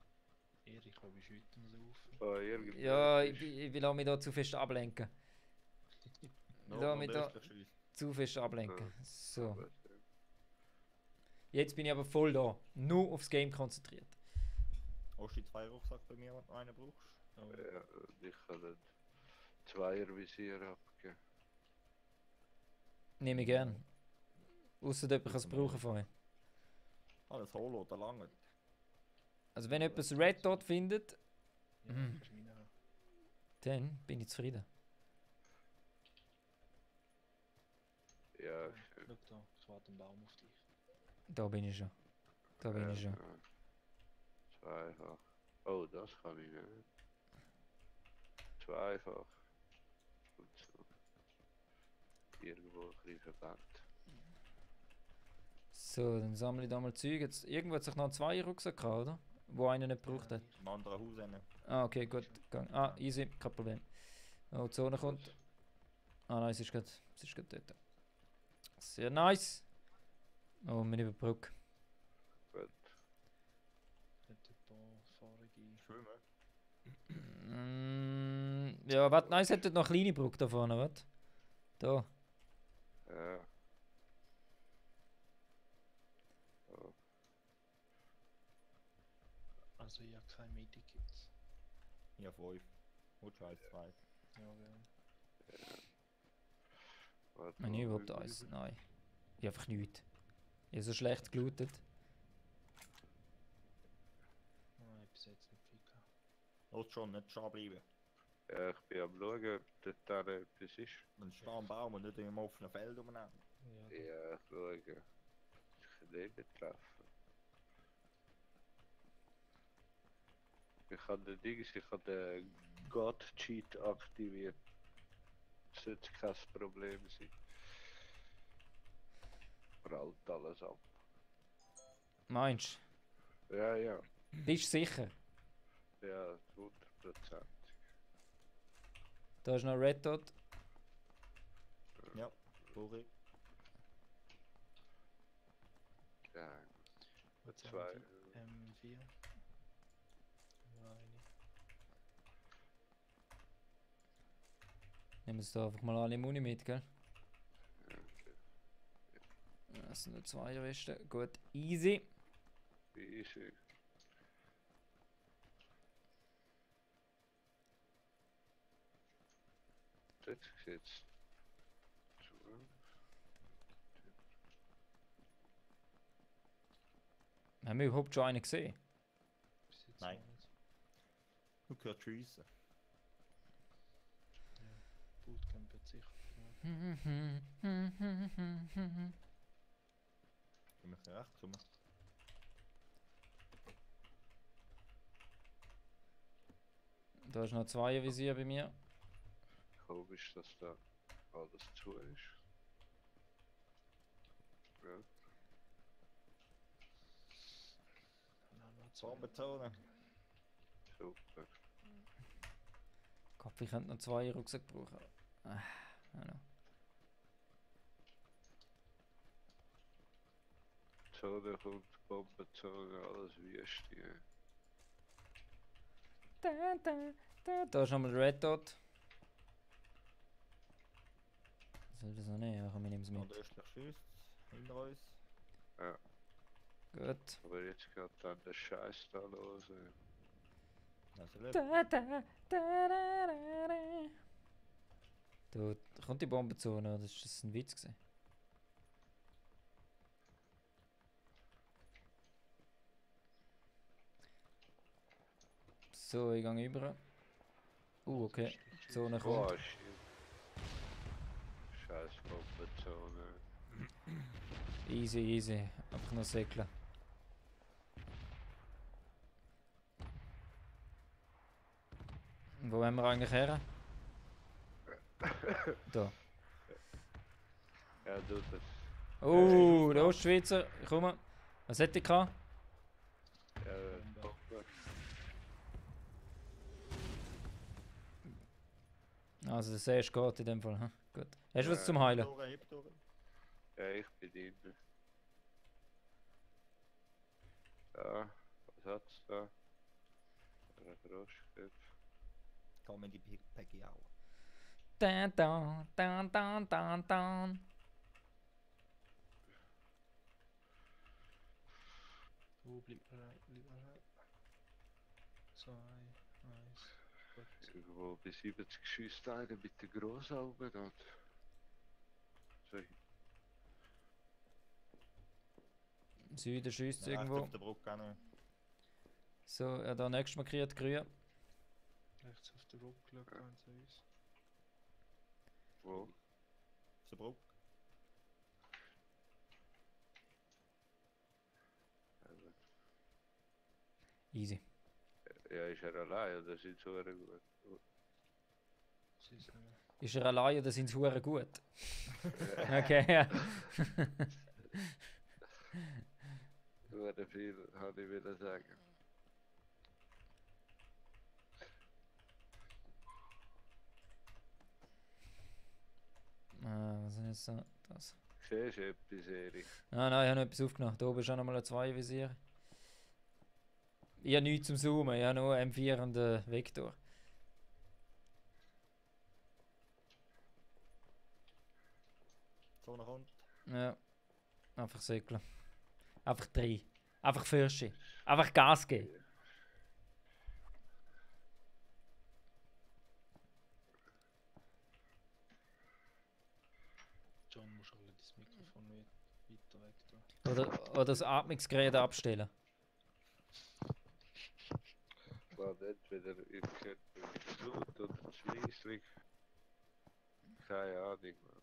Erich, wo bist du heute am Saufen? Irgendwie Ja, ist- ich will mich da zu fest ablenken. No, Da und mit der da- Österreich schießt. Zu fest ablenken. So. Jetzt bin ich aber voll da. Nur aufs Game konzentriert. Hast du 2 Rucksack bei mir, wenn du einen brauchst? Oh, Ja, ich kann den Zweiervisier abgeben. Nehme ich gern. Ausser jemand kann es brauchen von euch. Alles Holo, da lange. Also wenn jemand das Red Dot findet, ja, Mhm. kannst du mich nehmen. dann bin ich zufrieden. Ja, Schau da, es wartet ein Baum auf dich. Da bin ich schon. Da bin ich schon. ja. Zweifach. Oh, das kann ich nicht. Zweifach. Und so. Irgendwo ein bisschen verbannt. So, dann sammle ich da mal Zeug. Jetzt, irgendwo hat sich noch ein Zweier-Rucksack gehabt, oder? Wo einer nicht gebraucht hat. Im anderen Haus rein. Ah, okay, gut. Gang. Ah, easy, kein Problem. Oh, die Zone kommt. Ah nein, es ist gerade dort. Sehr nice. Oh, wir über die Brücke. Gut. Hat ein paar fahrige. Schwimmen. Ja, warte, nein, es hat dort noch eine kleine Brücke da vorne, warte. Da. Ja. Oh. Also ich habe keine Medikits. Ich habe 5. Und du hast 2. Ja, gell. Warte Habe ich mal, überhaupt wie- eins? Nein. Ich habe einfach nichts. Ich habe so schlecht gelootet. Ah, ich bis jetzt nicht viel gehabt. Lass schon, nicht stehen bleiben. Ja, ich bin am schauen, ob dort da etwas ist. Dann steh am Baum und nicht im offenen Feld umeinander. Ja, Ja, ich schaue. Ich kann den nicht treffen. Ich habe den Dings, ich habe den God-Cheat aktiviert. Das sollte kein Problem sein. Prallt alles ab. Meinst Ja, ja. du? Bist du sicher? Ja, 100%. Da ist noch Red Dot. Ja, brauche ich. Ja, was zwei. M4. Ja, eine. Nehmen wir es da einfach mal alle Muni mit, gell? Ja, okay. Das sind nur zwei Westen. Gut, easy. Easy. Dort sieht's. Haben wir überhaupt schon einen gesehen? Bis jetzt Nein. noch nicht. Du gehörst schiessen. Bootcamp wird sicher. Ja. Geh mich rechts rum. Da ist noch zwei Visier bei mir. Komisch, dass da alles zu ist. Ja, Dann haben wir zwei. Bombenzone. super. Gott, ich könnte noch zwei Rucksack brauchen. Know. Zone kommt, Bombenzone, alles Wüste. Da ist nochmal der Red Dot. Soll das noch nicht? Ja, komm, ich nehme es Und mit. östlich schießt. Hinter uns. Gut. Aber jetzt geht dann der Scheiß da los. Also lebt. Da kommt die Bombenzone, oder ist das ein Witz gewesen? So, ich gehe über. Okay. Die Zone kommt. Boah, shit. Scheiß Bombenzone. Easy, easy. Einfach noch säckeln. Wo wollen wir eigentlich her? Da. Ja, du das. Oh, der Ostschweizer. Komm. Was hätte ich gehabt? Ja, Bombe. Bombe. Also, der See geht in dem Fall. Hm? Gut. Hast du was Ja. zum Heilen? Heb durch. Ja, ich bin drin. Ja, was hat's da? Ein Froschkopf. Kann man die Peggy auch. Dan, dan, dan, dan, dan, dan. Wo bleibt man? Bleibt man? 2, 1. Gut. Irgendwo bei 70 Schussteile mit der Grossaugen dort. So, Süden schießt Ja, irgendwo. auf der Brücke auch noch. So, ja, da nächstes markiert grün. Rechts auf der Brücke, schaut ganz zu uns. wo? Auf der Brücke. Easy. Ja, ist er allein oder sind so gut? Sie ist Ist er allein oder sind sie hure gut? Okay, ja. Nur viel habe ich wieder sagen. Was ist jetzt so? Das. Siehst du etwas, Erich? Ah, nein, ich habe noch etwas aufgenommen. Da oben ist auch noch mal ein 2-Visier. Ich habe nichts zum Zoomen, ich habe nur M4 und Vektor. So noch kommt. Ja. Einfach säckeln. Einfach 3. Einfach Fürsche. Einfach Gas geben. John, musst du das Mikrofon weiter weg tun. Oder das Atmungsgerät abstellen. War entweder ich könnte Blut oder schließlich. Keine Ahnung. Man.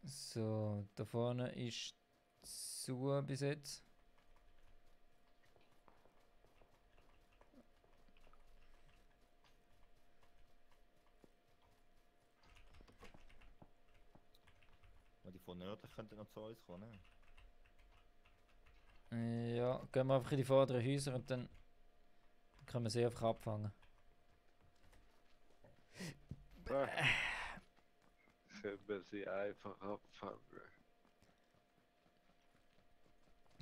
So, da vorne ist zu bis jetzt. Und die von nördlich könnten noch zu uns kommen. Ne? Ja, gehen wir einfach in die vorderen Häuser und dann können wir sie einfach abfangen. Können wir sie einfach abfangen.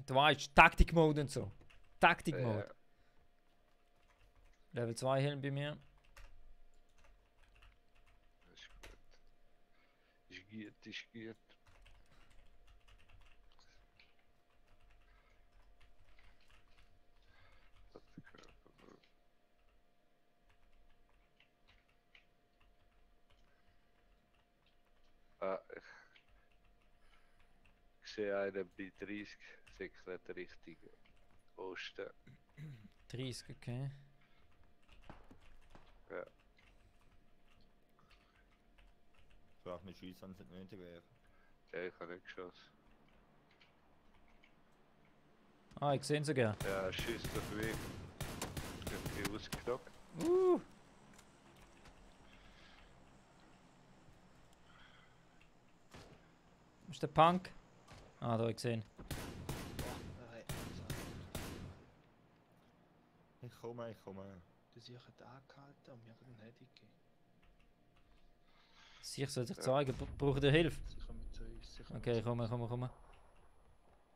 Du weißt, Taktik-Mode und so. Taktik-Mode. Level 2 Helm bei mir. Das ist gut. Ist gut, ist gut. Ah, ich sehe einen bei 30, 6 Richtung Osten. 30, okay. Ja, Ich frage mich, schiessen, wenn es nicht nötig wäre. ja, ich habe nicht geschossen. Ah, ich sehe ihn sogar. Ja, schießt auf mich. Ich habe mich ausgenockt. Ist der Punk? Ah, da, ich gesehen. Nein, Ich komme. das ich hätte angehalten und mir einen Heady gegeben. Sicher soll sich zeigen. Braucht ihr Hilfe? Sie kommen zu uns. Sie kommen Okay, zu uns. komm.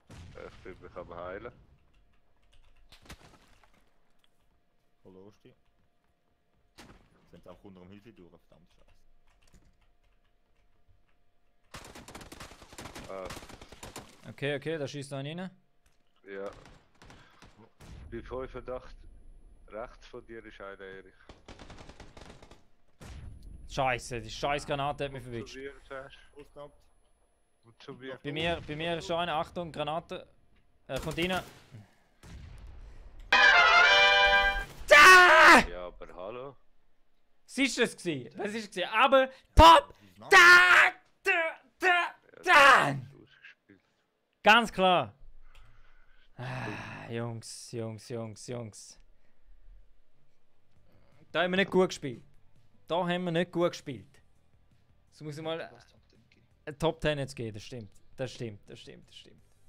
Ich bin mich am heilen. Wo los die? Sind auch unter dem Häuschen durch, verdammt scheiße. Ah, Okay, da schießt einer rein. ja. Bei 85 rechts von dir ist einer, Erich. Scheiße, die scheiß Granate hat mich Zu verwischt. mir zuerst. Ausgenommen. Und zu mir. Bei mir ist schon einer. Achtung, Granate. Kommt rein. Ja, aber hallo. Was ist das gewesen? Was ist das gewesen? Aber top! Da! Ja, Dann! das ist ausgespielt. Ganz klar. Jungs. Da haben wir nicht gut gespielt. Es muss mal Was hat denn gegeben? ein Top 10 jetzt geben, das stimmt.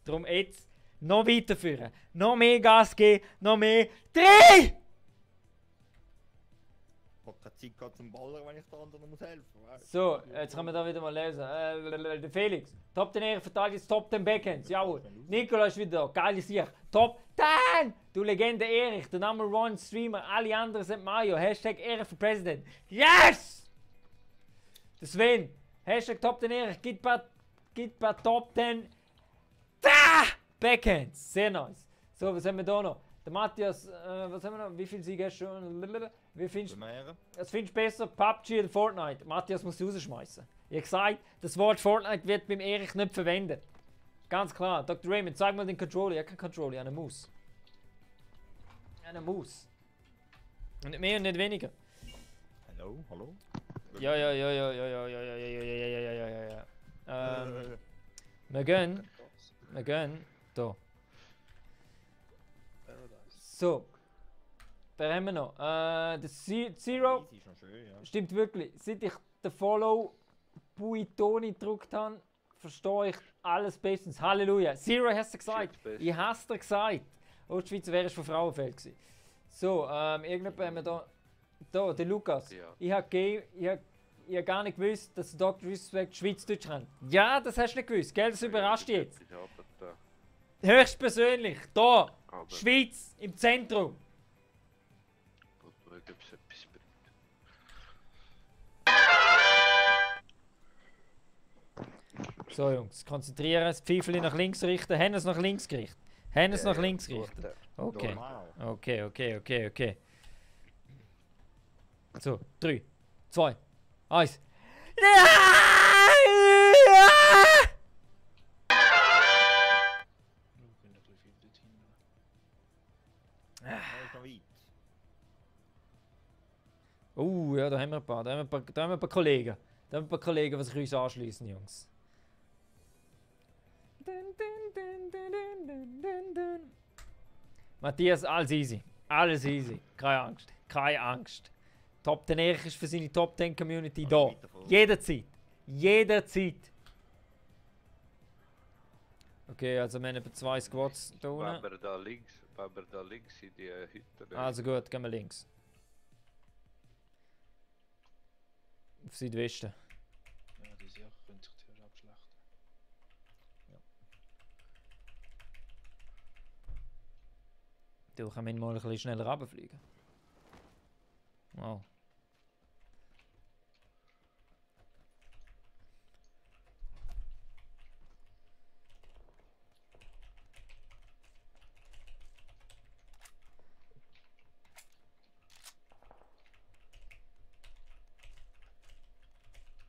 Darum jetzt noch weiterführen, noch mehr Gas geben, noch mehr. 3! Ich habe keine Zeit gehabt zum Ballern, wenn ich der anderen muss helfen muss. So, jetzt können wir da wieder mal lesen. Der Felix, Top 10 Ehrenverteidiger, Top 10 Backhands, jawohl. Nikola ist wieder da, geile Sicht. Top 10! Du Legende Erich, der Number One Streamer, alle anderen sind Mario. Hashtag Ehre für President. Yes! Der Sven, Hashtag Top 10 Erich, gibt gibt ein paar Top 10 Backhands. Sehr nice. So, was haben wir da noch? Der Matthias, was haben wir noch? Wie viel Siege hast du schon? Wie findest du? Was findest du besser, PUBG oder Fortnite? Matthias muss rausschmeißen. Ich habe gesagt, das Wort Fortnite wird beim Erich nicht verwendet. Ganz klar. Dr. Raymond, zeig mal den Controller. Ich habe keinen Controller, ich habe eine Maus. Eine Maus. Und nicht mehr und nicht weniger. Hallo, hallo? Ja. Wir gehen. Da. Paradise. So. Da haben wir noch. Der Zero. Easy ist noch schön, ja. Stimmt wirklich. Seit ich den Follow Buitoni gedrückt habe, verstehe ich alles bestens. Halleluja. Zero hast du gesagt. Ich hast dir gesagt. Ostschweizer wäre von Frauenfeld gewesen. So, irgendjemand haben wir da. Da, der Lukas. Ja. Ich habe gar nicht gewusst, dass Dr. Disrespect Schweizdeutsch kann. Ja, das hast du nicht gewusst, gell? Das überrascht dich jetzt. Ich habe da. Höchstpersönlich, da, Aber Schweiz, im Zentrum. mal schauen, ob es etwas bringt. So Jungs, konzentrieren, das Pfeifchen nach links richten. Haben wir es nach links gerichtet? Haben wir es nach links gerichtet? Okay, Normal. okay. So, 3, 2, 1. Nu kun je 3-4 dit hin. Ja, ist noch weit. Ja, da haben wir ein paar. Da haben wir ein paar Kollegen. Da haben wir ein paar Kollegen, die sich uns anschließen, Jungs. Matthias, alles easy. Alles easy. Keine Angst. Keine Angst. Top 10 Erich ist für seine Top 10 Community da. weiter vor. Jederzeit. Jederzeit. Okay, also wir haben etwa 2 Squads da unten. Wenn wir da links in die Hütte. Also gut, gehen wir links. Auf Südwesten. Ja, die Sache könnte sich zuerst abschlachten. Du, können wir mal ein bisschen schneller runterfliegen. Wow.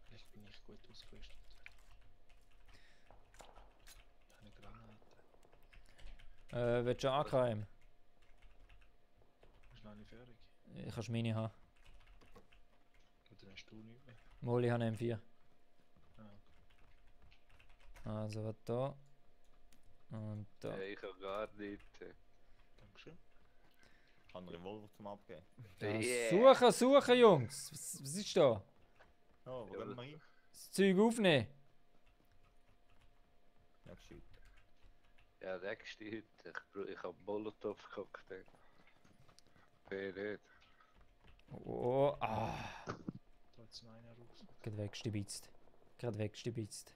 Vielleicht bin ich gut ausgerüstet. Eine Granate. Willst du AKM? Ist noch nicht fertig. Ich kann meine haben. Und dann hast du nichts mehr. Molly hat eine M4. Ah, Also was da. Und da. Ich habe gar nicht. Dankeschön. Ich habe einen Revolver zum Abgeben. Ja, suchen, Jungs! Was ist da? Oh, wo Ja, gehen wir hin? Das Zeug aufnehmen! Ja, geschüttet. Ja, nächste Hütte. Ich habe Molotow-Cocktail. Nee, nicht. Oh, Da hat es noch einer raus. Gerade weggestibitzt.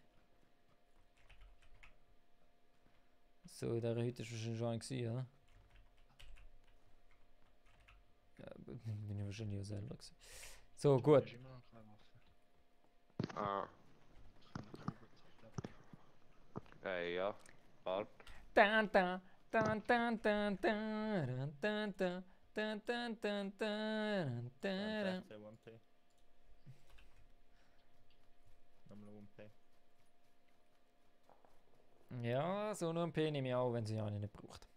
So, in dieser Hütte ist wahrscheinlich schon einer gewesen, oder? Ja, bin ich wahrscheinlich auch selber gewesen. So, Du gut. hast immer noch keine Waffe. Ah, Ich kann nicht ja. Warte. Tan, tan, tan, tan, tan, tan, tan, tan, tan, tan, tan, tan, tan. 16 UMP. Nochmal UMP. Ja, so nur ein P nehme ich auch, wenn sie eine nicht braucht.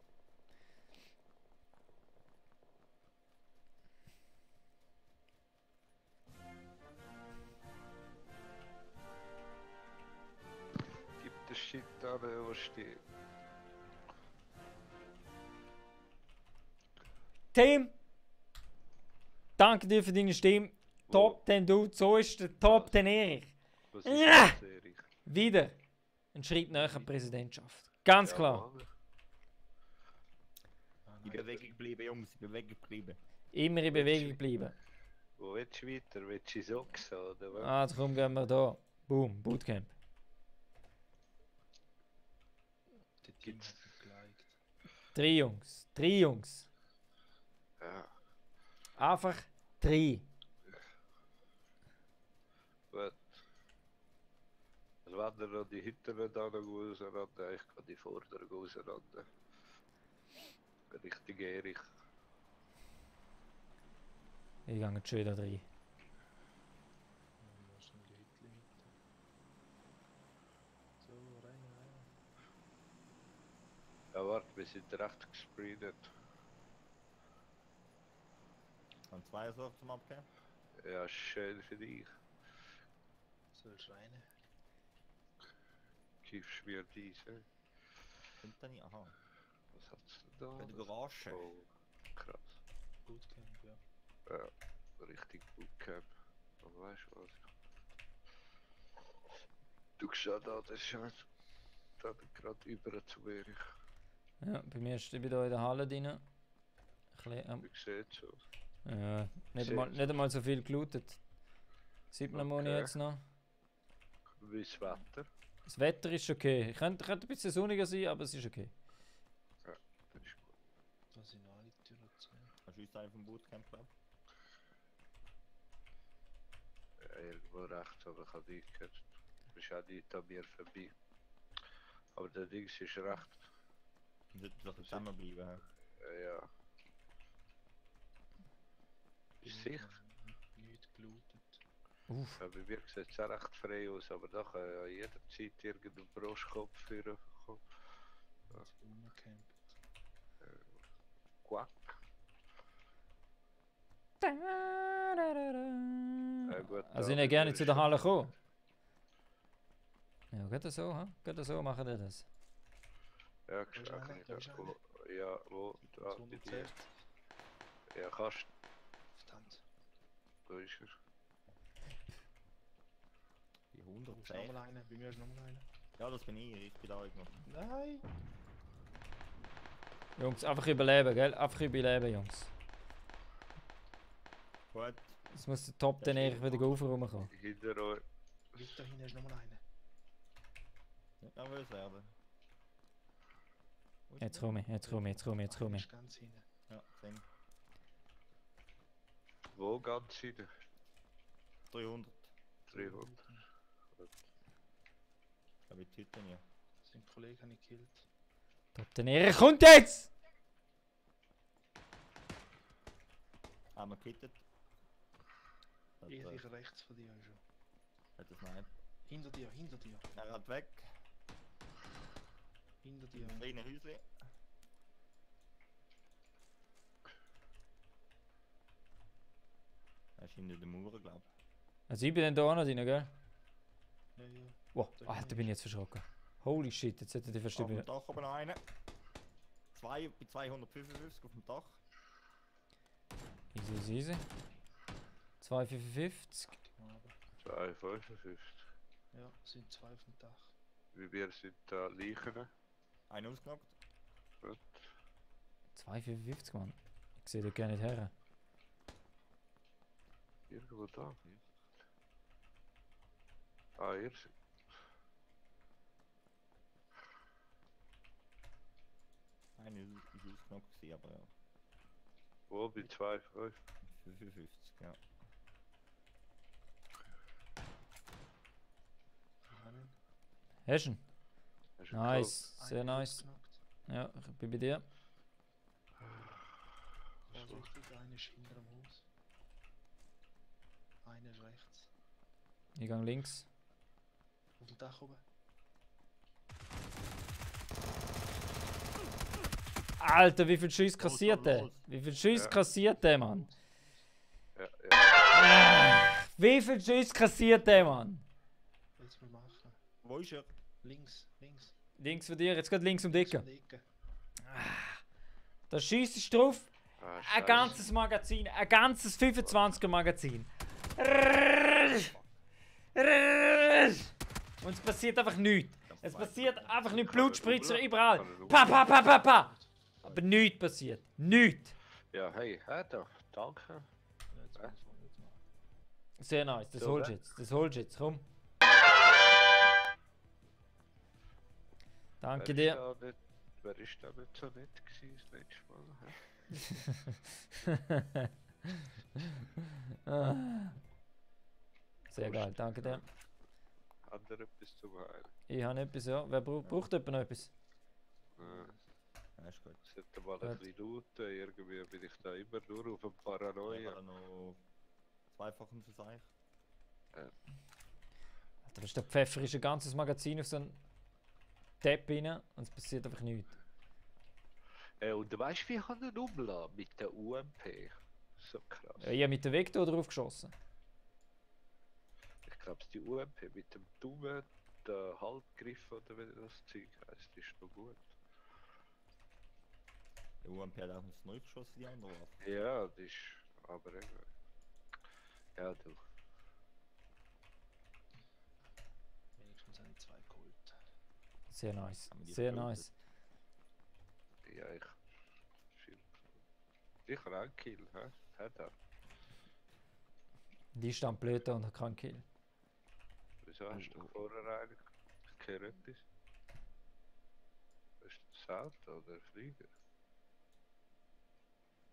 Gib den Shit an, wo steht. Team! Danke dir für deine Stimme. Top 10 Dude, so ist der Top 10 Erich. Was Ja! ist das, Erich? Wieder ein Schritt näher an die Präsidentschaft. Ganz klar. Mann. In Bewegung bleiben, Jungs, in Bewegung bleiben. Immer in Bewegung bleiben. Wo willst du weiter? Willst du ins Ochsen oder was? Also komm, gehen wir da. Boom, Bootcamp. Der Team Gibt's- hat mich geliked. 3 Jungs. 3 Jungs. Ja, Einfach 3. gut. wenn er noch die hinteren da noch auseinander, ich kann die vorderen auseinander. Richtig Erich. Ich gehe jetzt schon wieder rein. Ja, wir sind die Hitler mit. So, rein. Ja, warte, wir sind recht gespreadet. Dann 2 so zum Abgeben. Ja, schön für dich. Sollst rein. Kiffst mir diese. Kommt da nicht? Aha. Was hat's denn da? Bei der Garage. Oh, krass. Bootcamp, ja. Ja, richtig Bootcamp. Aber weißt du was? Du siehst da, das ist ja da gerade über zu mir. Ja, bei mir ist ich bin da in der Halle drin. Ein bisschen, Wie sieht's aus? nicht einmal so viel gelootet. 7 Monate Okay. jetzt noch. Wie das Wetter? Das Wetter ist okay. Könnte ein bisschen sonniger sein, aber es ist okay. Das ist gut. Da sind alle Türen zu. Hast du uns einen vom Bootcamp gehabt? Ja, irgendwo rechts, aber ich habe dich gehört. Du bist auch nicht an mir vorbei. Aber der Dings ist recht. Wir sollten doch zusammenbleiben. Ja. Ist sicher? Nicht gelootet. Uff. Ja, bei mir sieht es auch recht frei aus, aber da kann ja jederzeit irgendein Brustkopf führen. Jetzt rumgecampt. Quack. Gut, Also da ich nicht gerne bin zu ich der schon. Halle kommen. Ja, geht das so, ha? Geht das so, machen die das. Ja, Da ist gesagt. einer, da ist einer. Ja, wo? Da, bei dir. 260. Ja, kannst Verdammt. du. Ist er. Die Da ist 110. nochmal einer. Bei mir ist nochmal einer. Ja, das bin ich bin da irgendwo. Nein! Jungs, einfach überleben, gell? Einfach überleben, Jungs. Gut. Jetzt muss der Top dann eigentlich wieder raufkommen. Hinter euch. Weiter hinten ist nochmal einer. Ja, will es werden. Wo ist Jetzt der? komme ich, jetzt komme ich, jetzt komme ich, jetzt komme Einer ich. ist ganz hinten. Ja, 10. Wo ganz hinten? 300. 300. Ich habe die Hütte nicht. Sein Kollege habe ich gekillt. Top dann kommt jetzt! Haben wir gehittet. Hat, Ich rechts von dir schon. hat das nein. Hinter dir, hinter dir. Er hat weg. Hinter dir. Kleine Häuschen. Er ist hinter den Mauern, glaube ich. Also ich bin dann da auch noch drin, gell? Ja, ja. Wow, Alter, bin ich jetzt verschrocken. Holy shit, jetzt hätte ich Auf verstanden. dem Dach oben noch einer. Bei 255 auf dem Dach. Easy, easy, easy. 255. Aber, 255. ja, sind 2 auf dem Dach. Wie wir sind da Leichen. Einer ausgenockt. 255, Mann. Ich sehe da gar nicht her. Irgendwo da. Ah, hier sind. Einer ist ausgenockt gewesen, aber ja. Wo? Bei 2,5. 55, ja. Einen. Hast du ihn? Hast du ihn Nice, sehr Einer nice. ausgenockt. Ja, ich bin bei dir. Vorsichtig, einer ist hinter dem Haus. Einer ist rechts. Ich gehe links. Auf dem Dach oben. Alter, wie viel Schüsse kassiert der? los. Wie viel Schüsse Ja. kassiert der, Mann? Ja, ja. Wie viel Schüsse kassiert der, Mann? Jetzt mal machen. Wo ist er? Links, links. Links von dir, jetzt geht links um die Ecke. Um die Ecke. Da schießt du drauf. Ah, Ein Scheiße. ganzes Magazin, ein ganzes 25er Magazin. Und es passiert einfach nichts. Es passiert einfach nicht. Blutspritzer überall. Pa, pa, pa, pa, pa. Aber nichts passiert. Nichts. Ja, hey, da. Danke. Ja, jetzt mal vorne jetzt mal. Sehr nice, das So, holst du ne? jetzt. Das holst du jetzt, komm. Danke dir. Wer ist da nicht so nett gewesen das letzte Mal? Hä? Ah. Sehr geil, danke dir. Hat er etwas zum Heilen? Ich habe etwas, ja. Wer braucht jemand noch etwas? Ja, ist gut. Sollte mal ein bisschen lauten, irgendwie bin ich da immer nur auf dem Ich Paranoia. habe noch zweifachen Verzeich. Alter, das ist der Pfeffer ist ein ganzes Magazin auf so einen Tab rein und es passiert einfach nichts. Und weißt du, wie ich ihn umlassen mit der UMP? So krass. Ja, ich habe mit dem Vektor drauf geschossen. Ich glaube, die UMP mit dem Daumen, der Halbgriff oder wie das Zeug heisst, ist noch gut. Der UMP hat auch ein neu geschossen, die andere Waffe. Ja, das ist aber eben. Ja, du. Wenigstens habe ich 2 geholt. Sehr nice. Haben wir die Sehr vergoldet? nice. Ja, ich. Ich habe einen Kill, hä? Hat er. Die stand blöd da und hat keinen Kill. Wieso hast du vorher einen? Kein etwas? Ist das Auto oder ein Flieger?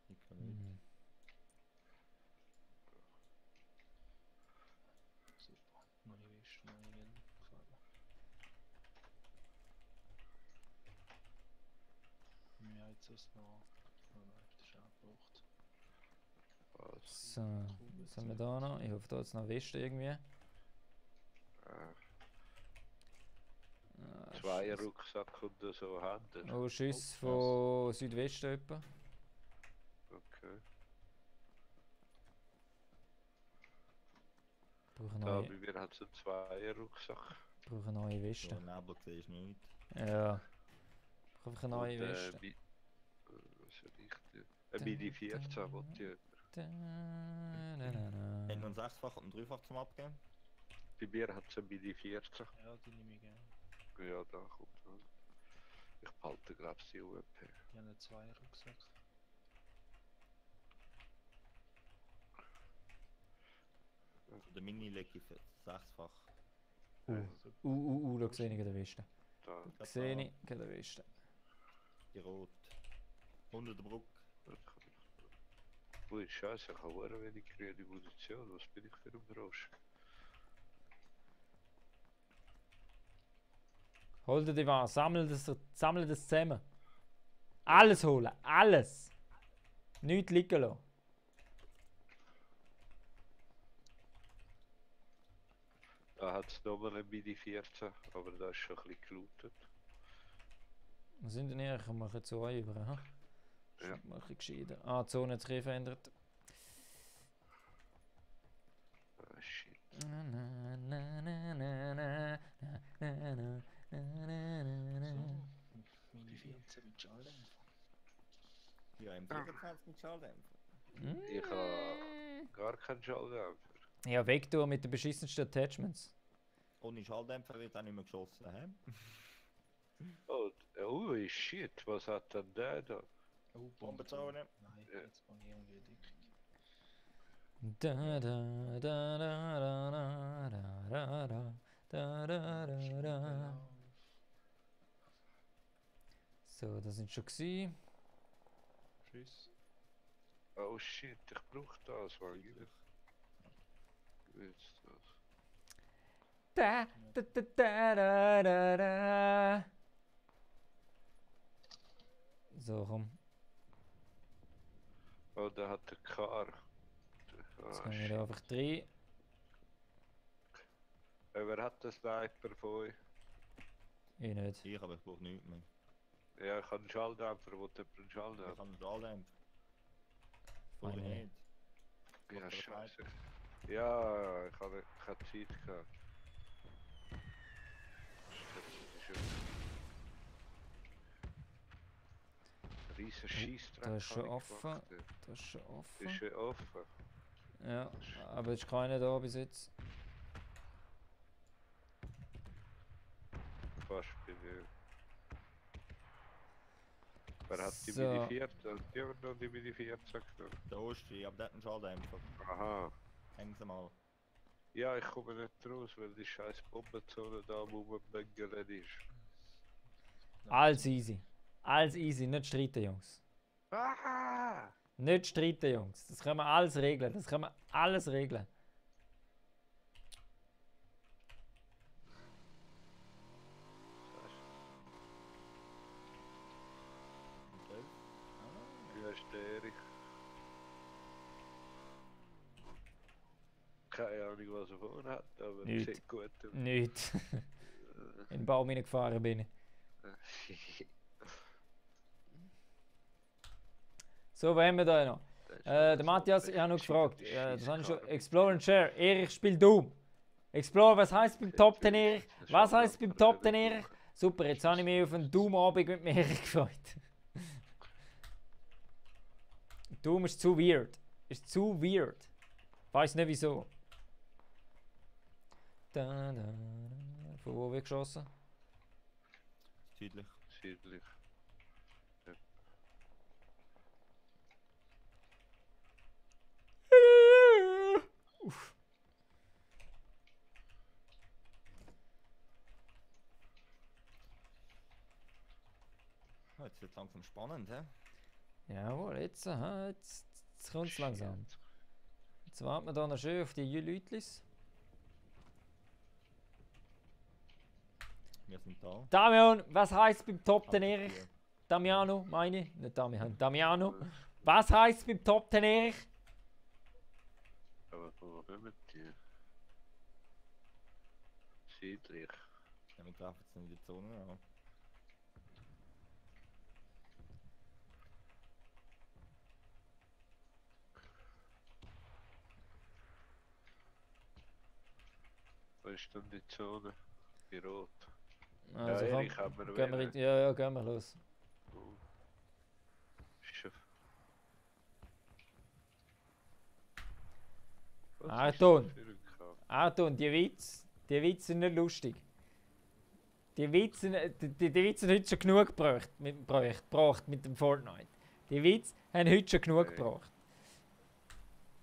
Ich kann nicht. Mhm. Super. Neue Weste, neue Gelder. Gefällt mir. Wir haben jetzt das noch. Oh nein, das ist abgebraucht. Was? So, was haben wir da noch? Ich hoffe, da jetzt noch Weste irgendwie. Zwei Rucksack und so Hände. Oh, Schuss von Südwesten etwa. Okay. Brauche Da neue, bei mir hat es einen Zweier-Rucksack. brauche neue So Weste. ein Nebel siehst du nicht. Ja. Brauche einfach eine neue Und, Weste. was soll ich denn? Ein Mini 14 wollte ich. Haben wir einen sechsfach und einen dreifach zum Abgeben? Bei mir hat es ein Mini 14. Ja, die nehme ich gerne. Ja, da kommt er. Ich behalte glaube ich die UMP. Ich habe einen 2er Rucksack. Der Mini lege ich für sechsfach. Da sehe ich den Weste. Da. Da Sehe ich den Weste. Die rot. Unter der Brücke. Ui, scheiße, ich habe sehr wenig grüne Munition. Was bin ich für ein Brosch? Hol dir die Ware, sammle das zusammen. Alles holen, alles. Nichts liegen lassen. Da hat es nochmal ein Mini 14, aber da ist schon ein bisschen gelootet. Wir sind denn hier? Ich mache zu euch über. Ha? Ja. Mal ein bisschen gescheiter. Ah, die Zone hat sich verändert. Ah, shit. Na, na, na, na, na, na, na, na, na, na, na. Mini 14 mit Schalldämpfer. Ja, im 24 mit Schalldämpfer. Ich habe gar keinen Schalldämpfer. Ja, Vektor mit den beschissensten Attachments. Ohne Schalldämpfer wird auch nicht mehr geschossen. He? Oh, shit, was hat denn der da? Oh, Bombenzone. Nein, Ja. jetzt bin ich irgendwie dick. Da, da, da, da, da, da, da, da, da, da, da, da. So, das sind schon gewesen. Tschüss. Oh shit, ich brauche das, weil ich will's das. Da, da, da, da, da, da, da. So, komm. Oh, der hat den Car. Jetzt Ah, gehen wir shit. da einfach rein. Wer hat den Sniper von euch? Ich nicht. Ich, aber ich brauche nichts mehr. Ja, ich habe einen Schalldämpfer, wo jemand einen Ich Schalldämpfer? habe einen Schalldämpfer. Brauche ich Meine- nicht. Ja, Oder scheiße. Ja, ich habe keine Zeit gehabt. Das ist ein riesen Scheissdreck. Da ist schon habe ich offen. gemacht, ja. Das ist schon Ist offen. schon offen. Ja, aber es ist keiner da bis jetzt. Fast bin ich. Wer hat die So. Mini 14? Die haben noch die Mini 14 genommen. Der Osti, aber der hat einen Schalldämpfer. Aha. Hängen Sie mal. Ja, ich komme nicht raus, weil die scheiß Bombenzone da rumbängeln ist. Alles easy. Alles easy, nicht streiten, Jungs. Ah! Nicht streiten, Jungs. Das können wir alles regeln. Das können wir alles regeln. keine Ahnung, was er vorne hat, aber Nicht. sieht gut aus. Nicht. In den Baum hineingefahren bin ich. So, wer haben wir da noch? Der Matthias, ich habe noch gefragt. Das habe ich schon. Explore and Share. Erich spielt Doom. Explore, was heisst beim Top 10 Erich? Was heisst beim Top 10 Erich? Super, jetzt habe ich mich auf einen Doom-Abend mit mir gefreut. Doom ist zu weird. Ist zu weird. Weiß nicht wieso. Da, da, da. Von wo wird geschossen? Südlich. Südlich. Uff. Ah, jetzt wird langsam spannend, hä? Jawohl, jetzt kommt es langsam. Jetzt warten wir da noch schön auf die Leutlis. Wir sind da. Damian, was heisst beim Top 10 Ab Erich? hier. Damiano, meine ich. Nicht Damian. Damiano. Was heisst beim Top 10 Erich? Aber wo kommen die? Südlich. Ja, wir treffen jetzt in die Zone an. Wo ist denn die Zone? Bei Rot. Also ja, komm, Erich haben wir gehen wir wählen. ja, gehen wir los. Oh. Schon. Was ist Achtung. das für ein Kram? Achtung, die Witze sind nicht lustig. Die Witze haben heute schon genug gebracht mit dem Fortnite. Die Witze haben heute schon genug Okay. gebracht.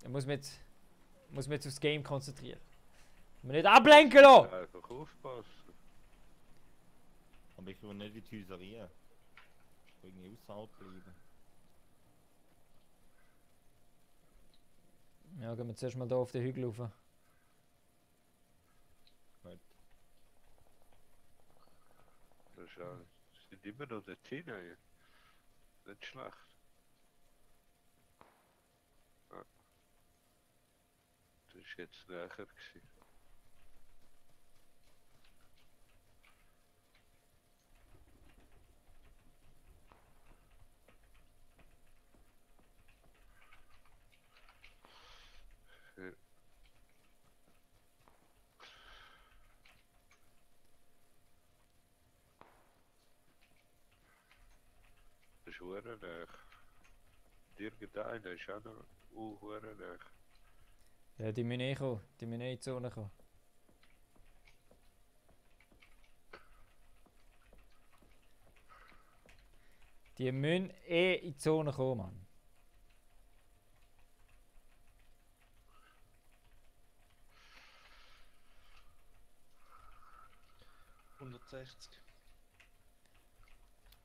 Da muss man jetzt aufs Game konzentrieren. Man nicht ablenken lassen! Einfach aufpassen. Aber ich will nicht in die Häuserie. Ich will irgendwie außerhalb bleiben. Ja, gehen wir zuerst mal hier auf den Hügel rauf. Gut. Das ist ja, sind immer noch dort hinein. Nicht schlecht. Ah. Das ist jetzt näher gewesen. Ja. Das ist verdammt nah. Irgendeiner ist auch noch verdammt nah. Ja, die müssen eh kommen. Die müssen eh in die Zone kommen. Die müssen eh in die Zone kommen, Mann.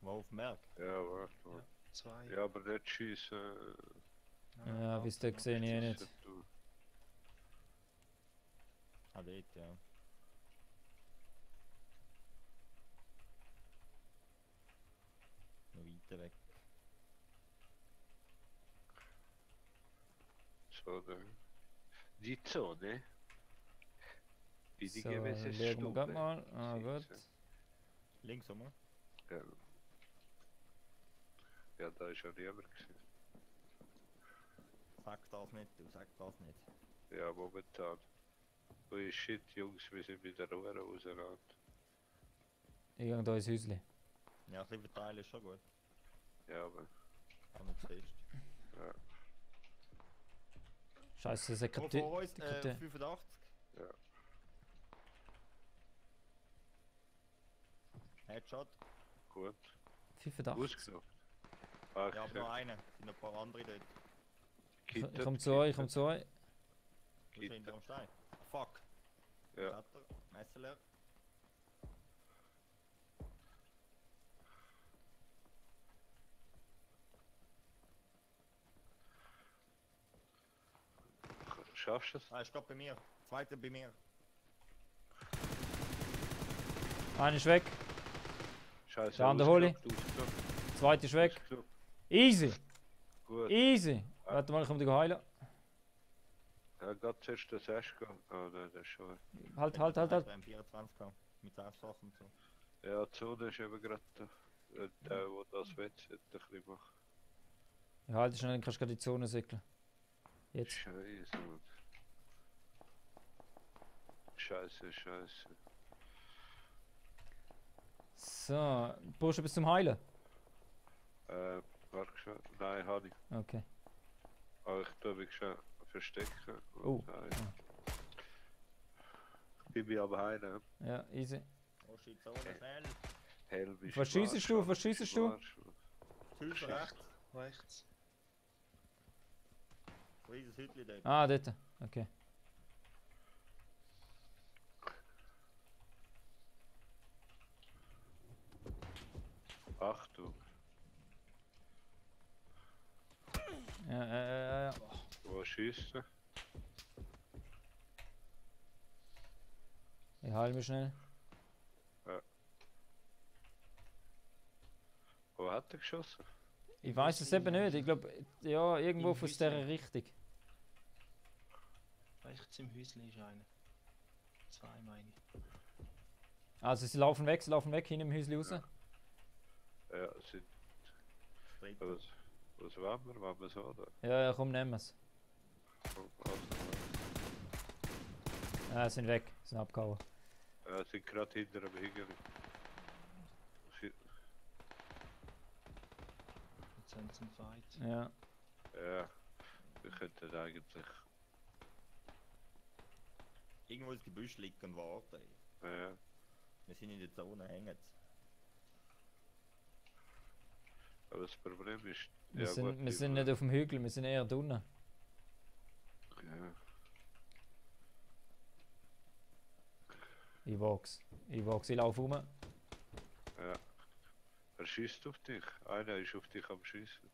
Wo auf dem Berg? Ja, warte mal. Ja, 2. Ja, aber nicht schiessen. Ja, bis da sehe ich eh nicht. Ah, dort, ja. Noch weiter weg. Zone. Die Zone? Bin ich So, gewesen schauen wir grad mal. Ah, gut. Links rum. Ja. Ja, da ist ja niemand gewesen. Sag das nicht, du sag das nicht. Ja, momentan. Oh shit, Jungs, wir sind mit der Ruhe auseinander. Ich gehe hier ins Häuschen. Ja, ein bisschen verteilen ist schon gut. Ja, aber. Auch nicht zu fest. Ja. Scheiße, das ist Oh, vor uns, 85. Ja. Headshot. Gut. 85. Ausgenockt. Ach, Ja, aber noch einer. Sind noch ein paar andere dort. Ich komme zu euch, ich komme zu euch. Du bist hinter am Stein. Fuck. Ja. Wetter. Messer leer. Schaffst du es? Ah, ist gerade bei mir. Zweiter bei mir. Einer ist weg, Scheiße. Der andere hole ich. Ausgenockt. zweiter ist weg. Ausgenockt. Easy, Gut. easy. Warte mal, ich komme dich heilen. Ja, geht zuerst das Ash gehen. Ah nein, das ist schon. Halt. Beim 24 gehabt. Mit Aufsachen und so. Ja, die Zone ist eben gerade der, der das Wetz ein bisschen macht. Ja, halt schnell, dann kannst du gerade die Zone säckeln. Jetzt. Scheiße, Mann. Scheiße. So, brauchst du bis zum Heilen? Warte schon. Nein, habe ich. Okay. Aber ich tue mich schon verstecken. Oh. Ich bin mich aber heim. Ja, easy. Oh shit, Zone, schnell! Hell bist Was schiessest du? Was schiessest du? Hilfe, rechts! Rechts. Wo ist das Hütli dort? Ah, dort. Okay. Achtung. Ja. Wo schießt du? Ich heile mich schnell. Wo hat er geschossen? Ich weiß es eben nicht. Ich glaube, ja, irgendwo Im aus dieser Häuschen. Richtung. Rechts im Häusli ist einer. Zwei meine ich. Also sie laufen weg hinter dem Häuschen raus. Ja, sind. Streit. Was wollen wir? Wollen wir so oder? Ja, komm, nehmen wir es. Ja, sind weg, sind abgehauen. Ja, sind gerade hinter dem Hügel. Jetzt haben sie einen Fight. Ja. Ja, wir könnten eigentlich. Irgendwo ins Gebüsch liegen und warten. Ja, Wir sind in der Zone hängen. aber das Problem ist. Wir ja, sind, gut, wir sind nicht auf dem Hügel, wir sind eher drinnen. Ja, Ich wag's, ich laufe rum. ja. Er schießt auf dich. Einer ist auf dich am Schießen.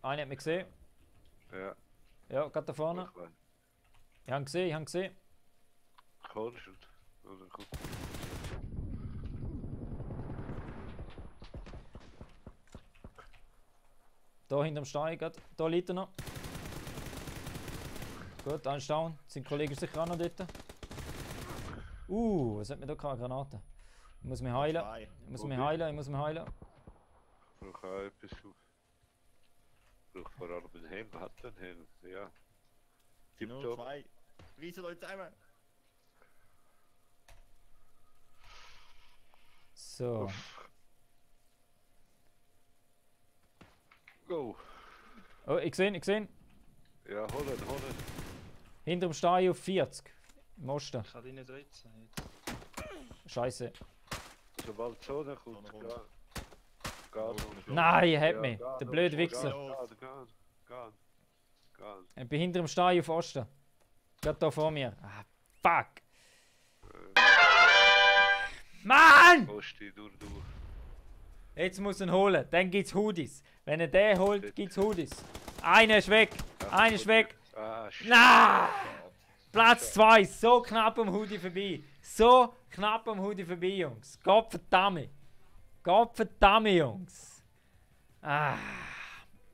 Einer hat mich gesehen. Ja, Ja, gerade da vorne. ich weiß. Ich habe gesehen. Kommst du? Oder guck. Da hinterm Stein, gerade. Da liegt er noch. Gut, ein Down. Sein Kollege ist sicher auch noch dort. Was hat mir da gehabt? Granate. Ich muss mich heilen. Zwei. Ich muss mich heilen. Ich brauche auch etwas auf. Ich brauche vor allem einen Helm. Hat er einen Helm? Ja. Sind nur Tipptopp. zwei. Reissen euch zusammen! So. Go! Oh, ich sehe. Ja, holen. Hinterm Stein auf 40. Im Osten. Ich kann dich nicht retten. Scheiße. Sobald die Zone kommt, Zone geh. Oh, Geh. Nein, er hat Ja, mich. geh, Der du blöde musst Wichser. Geh. Ich bin hinterm Stein auf Osten. Gerade da vor mir. Ah, fuck. Mann! Osti, durch. Jetzt muss er ihn holen. Dann gibt's Hoodies. Wenn er den holt, gibt's Hoodies. Einer ist weg. Einer ist weg. Ah, shit. Na! Platz 2. So knapp am Hoodie vorbei. Jungs. Gottverdammt. Jungs.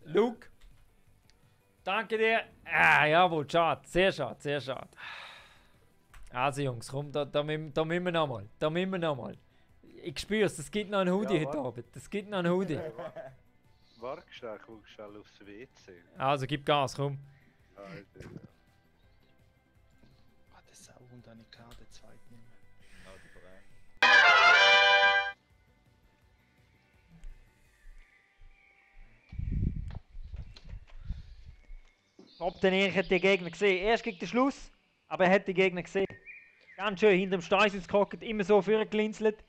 Luke. Danke dir. Jawohl, schade. Sehr schade. Also Jungs, komm, da müssen wir nochmal. Ich spür's, es gibt noch einen Hoodie Ja, heute Abend. Warte schnell, ich guck schnell aufs WC. Also gib Gas, komm. Alter. Ah, der Sauhund habe ich gehabt, der zweite nicht mehr. Ja, die Verein. Ob der Erich hat den Gegner gesehen. Erst gegen den Schluss, aber er hat den Gegner gesehen. Ganz schön hinterm Stein ins gehockt, immer so vorgeglinzelt.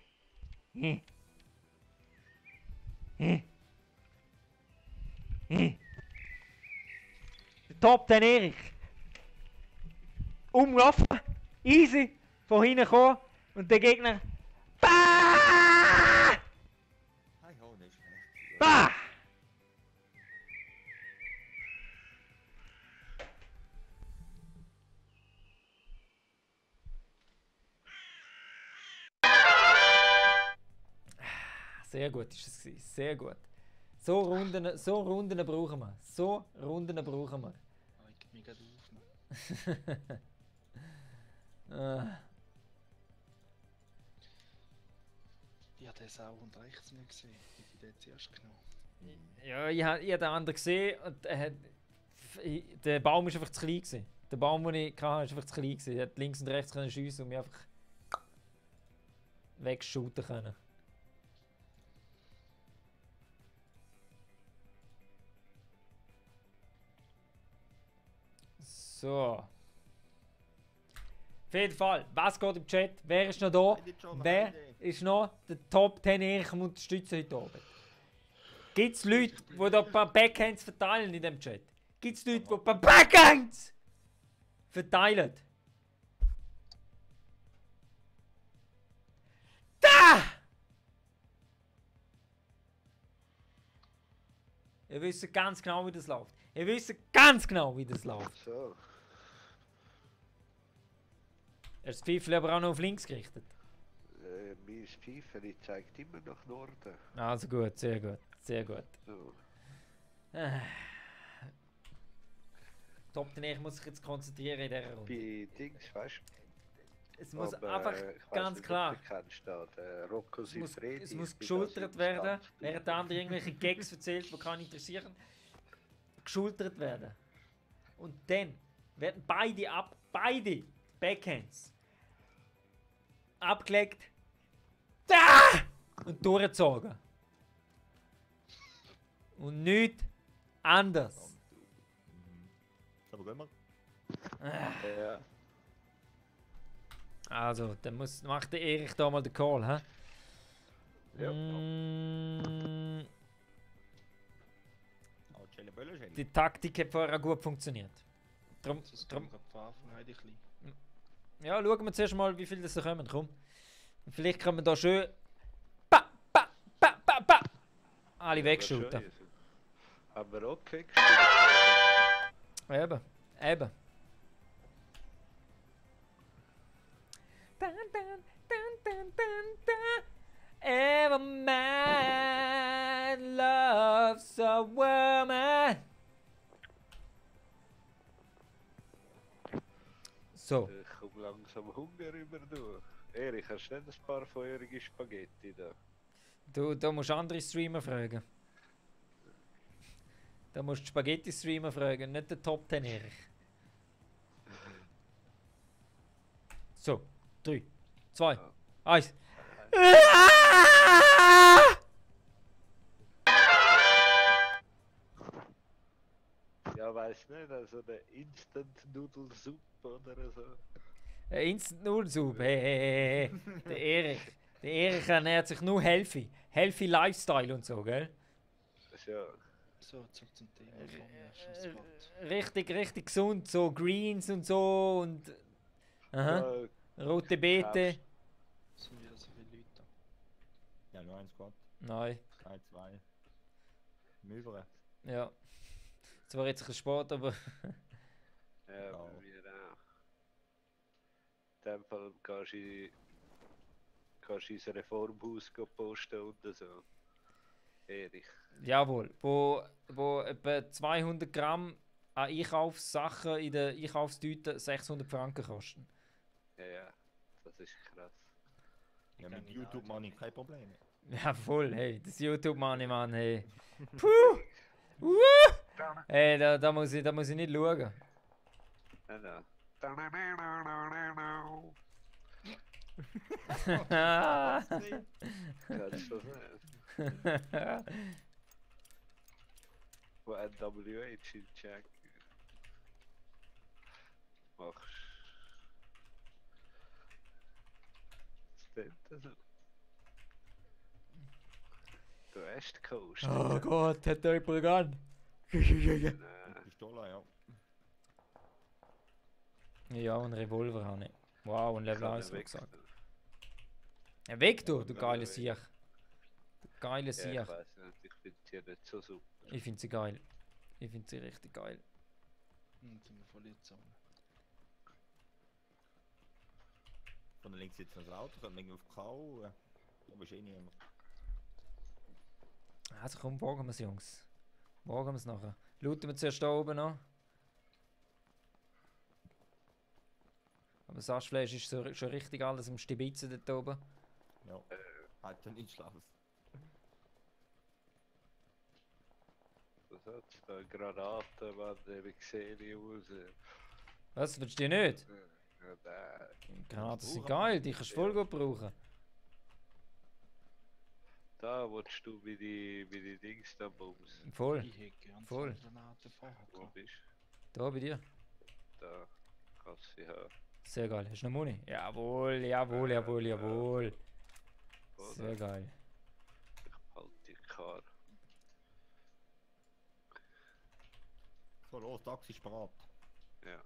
Top, den Erich. Umlaufen, easy, von hinten kommen und der Gegner. Bah! Hey, oh, nicht schlecht. Bah! Sehr gut ist es gewesen, sehr gut. So Runden brauchen wir. Aber mich gerade aufnehmen. Ich habe den Sauhund rechts nicht gesehen. Ich habe den zuerst genommen. Ja, ich hab den anderen gesehen und der Baum war einfach zu klein gewesen. Der Baum, den ich hatte, war einfach zu klein gewesen. Ich hätte links und rechts können schiessen und mich einfach wegschuten können. So. Auf jeden Fall, was geht im Chat? Wer ist noch da? Wer ist noch der Top 10 Erich unterstützen heute Abend? Gibt es Leute, die da ein paar Backhands verteilen in dem Chat? Gibt es Leute, die ein paar Backhands verteilen? Da! Ihr wisst ganz genau, wie das läuft. Ihr wisst ganz genau, wie das läuft. So. Er ist das Pfeifchen aber auch noch auf links gerichtet. Mein Pfeifchen zeigt immer nach Norden. Also gut, sehr gut, sehr gut. So. Top, ich muss sich jetzt konzentrieren in dieser Runde. Bei Dings, weißt du? Es muss aber, einfach ich weiss ganz nicht, klar. ob du kennst, der Rocco Siffredi. Es muss bei geschultert das werden, ganz während der andere irgendwelche Gags erzählt, die keinen interessieren. Geschultert werden. Und dann werden beide Backhands abgelegt da! Und durchgezogen. Und nichts anders. Aber gehen wir. Ja. Also, dann macht der Erich da mal den Call, hä? Ja. Oh, Chelle Bölle, Chelle. Die Taktik hat vorher auch gut funktioniert. Drum, Das drum, kommt gerade von Anfang an ein bisschen. ja, schauen wir zuerst mal, wie viele das da kommen. Komm. Vielleicht können wir da schön. Alle wegschuten. Aber okay. Eben, eben. Every man loves a woman. So. Ich komme langsam Hunger über du. Erich, hast du nicht ein paar feurige Spaghetti da? Du musst andere Streamer fragen. Da musst du Spaghetti-Streamer fragen, nicht den Top 10 Erich. So, 3, 2, 1. Ja, weiß nicht, also eine Instant-Nudelsuppe oder so. Instant Nudelsuppe, hey. Der Erich ernährt sich nur healthy. Healthy Lifestyle und so, gell? Ja. So, zurück zum Thema vom ersten Spot. Richtig gesund, so Greens und so und. Aha. Rote Beete. Sind wieder so viele Leute da. Ja, nur ein Squad. Nein, 3, 2. Mübere. ja. Zwar jetzt ein Sport, aber. Ja, Genau. bei mir auch. In dem Fall kannst du ins Reformhaus posten und so. Erich. Jawohl. Wo etwa 200 Gramm an Einkaufssachen in der Einkaufstüte 600 Franken kosten. Ja, das ist krass. Ja, mit YouTube Money kein Problem. Ja, voll, hey. Das YouTube-Money, Mann, hey. Puh! Hey, da muss ich nicht schauen. Nein. Kannst du das nicht? Wo NWH in Check machst. Was denn das? Du West Coast. Oh Gott, hat da jemand an? Pistole, ja. Ja, und Revolver habe ich. Wow, und Level 1 gesagt. gesagt. Ja, weg du Ja, geile ja, Siech. Du geile Ja, Siech. ich weiß nicht, ich finde sie nicht so super. Ich finde sie geil. Ich finde sie richtig geil. Sind wir voll in der Zone. Von der links sitzt noch das Auto, kommt irgendwie auf K.O. Da bist eh niemand. Also komm, wagen wir es, Jungs. Wagen wir es nachher. Looten wir zuerst da oben noch. Aber das Aschfleisch ist so, schon richtig alles im Stibitzen dort oben. Ja. Hat ja nichts Schlaues. Was hat's da? Granaten, Mann, wie sehe ich aus? Was, willst du die nicht? Ja, nein. Granaten sind brauchen, geil, die kannst du voll gut brauchen. Da willst du bei die Dings da bums. Voll, Ich hätte gern Voll. 2 Granaten vorher Wo gehabt. bist da bei dir. du? Da kannst du sie haben. Sehr geil. Hast du noch Muni? Jawohl, jawohl, jawohl, jawohl. Sehr geil. Ich halte die Kar. So, los, Taxi ist bereit. Ja.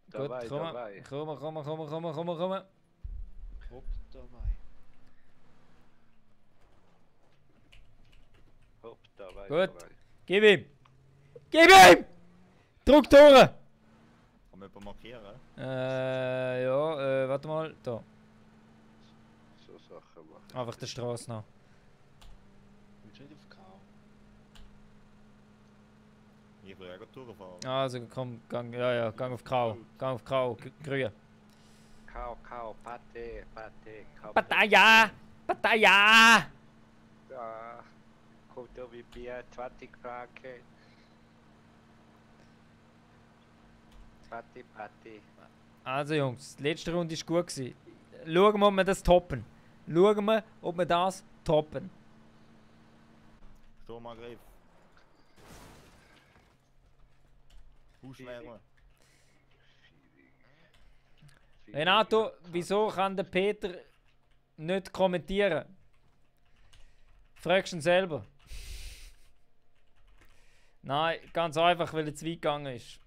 Gut, Dabei, komm, dabei. komm. Hopp dabei. Hopp, dabei, Gut. dabei. Gib ihm! Gib ihm! Druck durch! Kann man jemanden markieren? Ja, warte mal, da. So Sachen machen. Einfach der Straße nach. Willst du nicht auf K? Ich will ja durchfahren. Also komm, gang auf Grau. Gang auf Grau, grün. Kau, Pate, komm. Pataya! Pataya! Ja, kommt da wie Bier, 20 Franken. Pate. Also Jungs, die letzte Runde war gut gewesen. Schauen wir, ob wir das toppen. Schauen wir, ob wir das toppen. Sturmangriff. Ausschwärmen. Renato, wieso kann der Peter nicht kommentieren? Fragst du ihn selber? Nein, ganz einfach, weil er zu weit gegangen ist.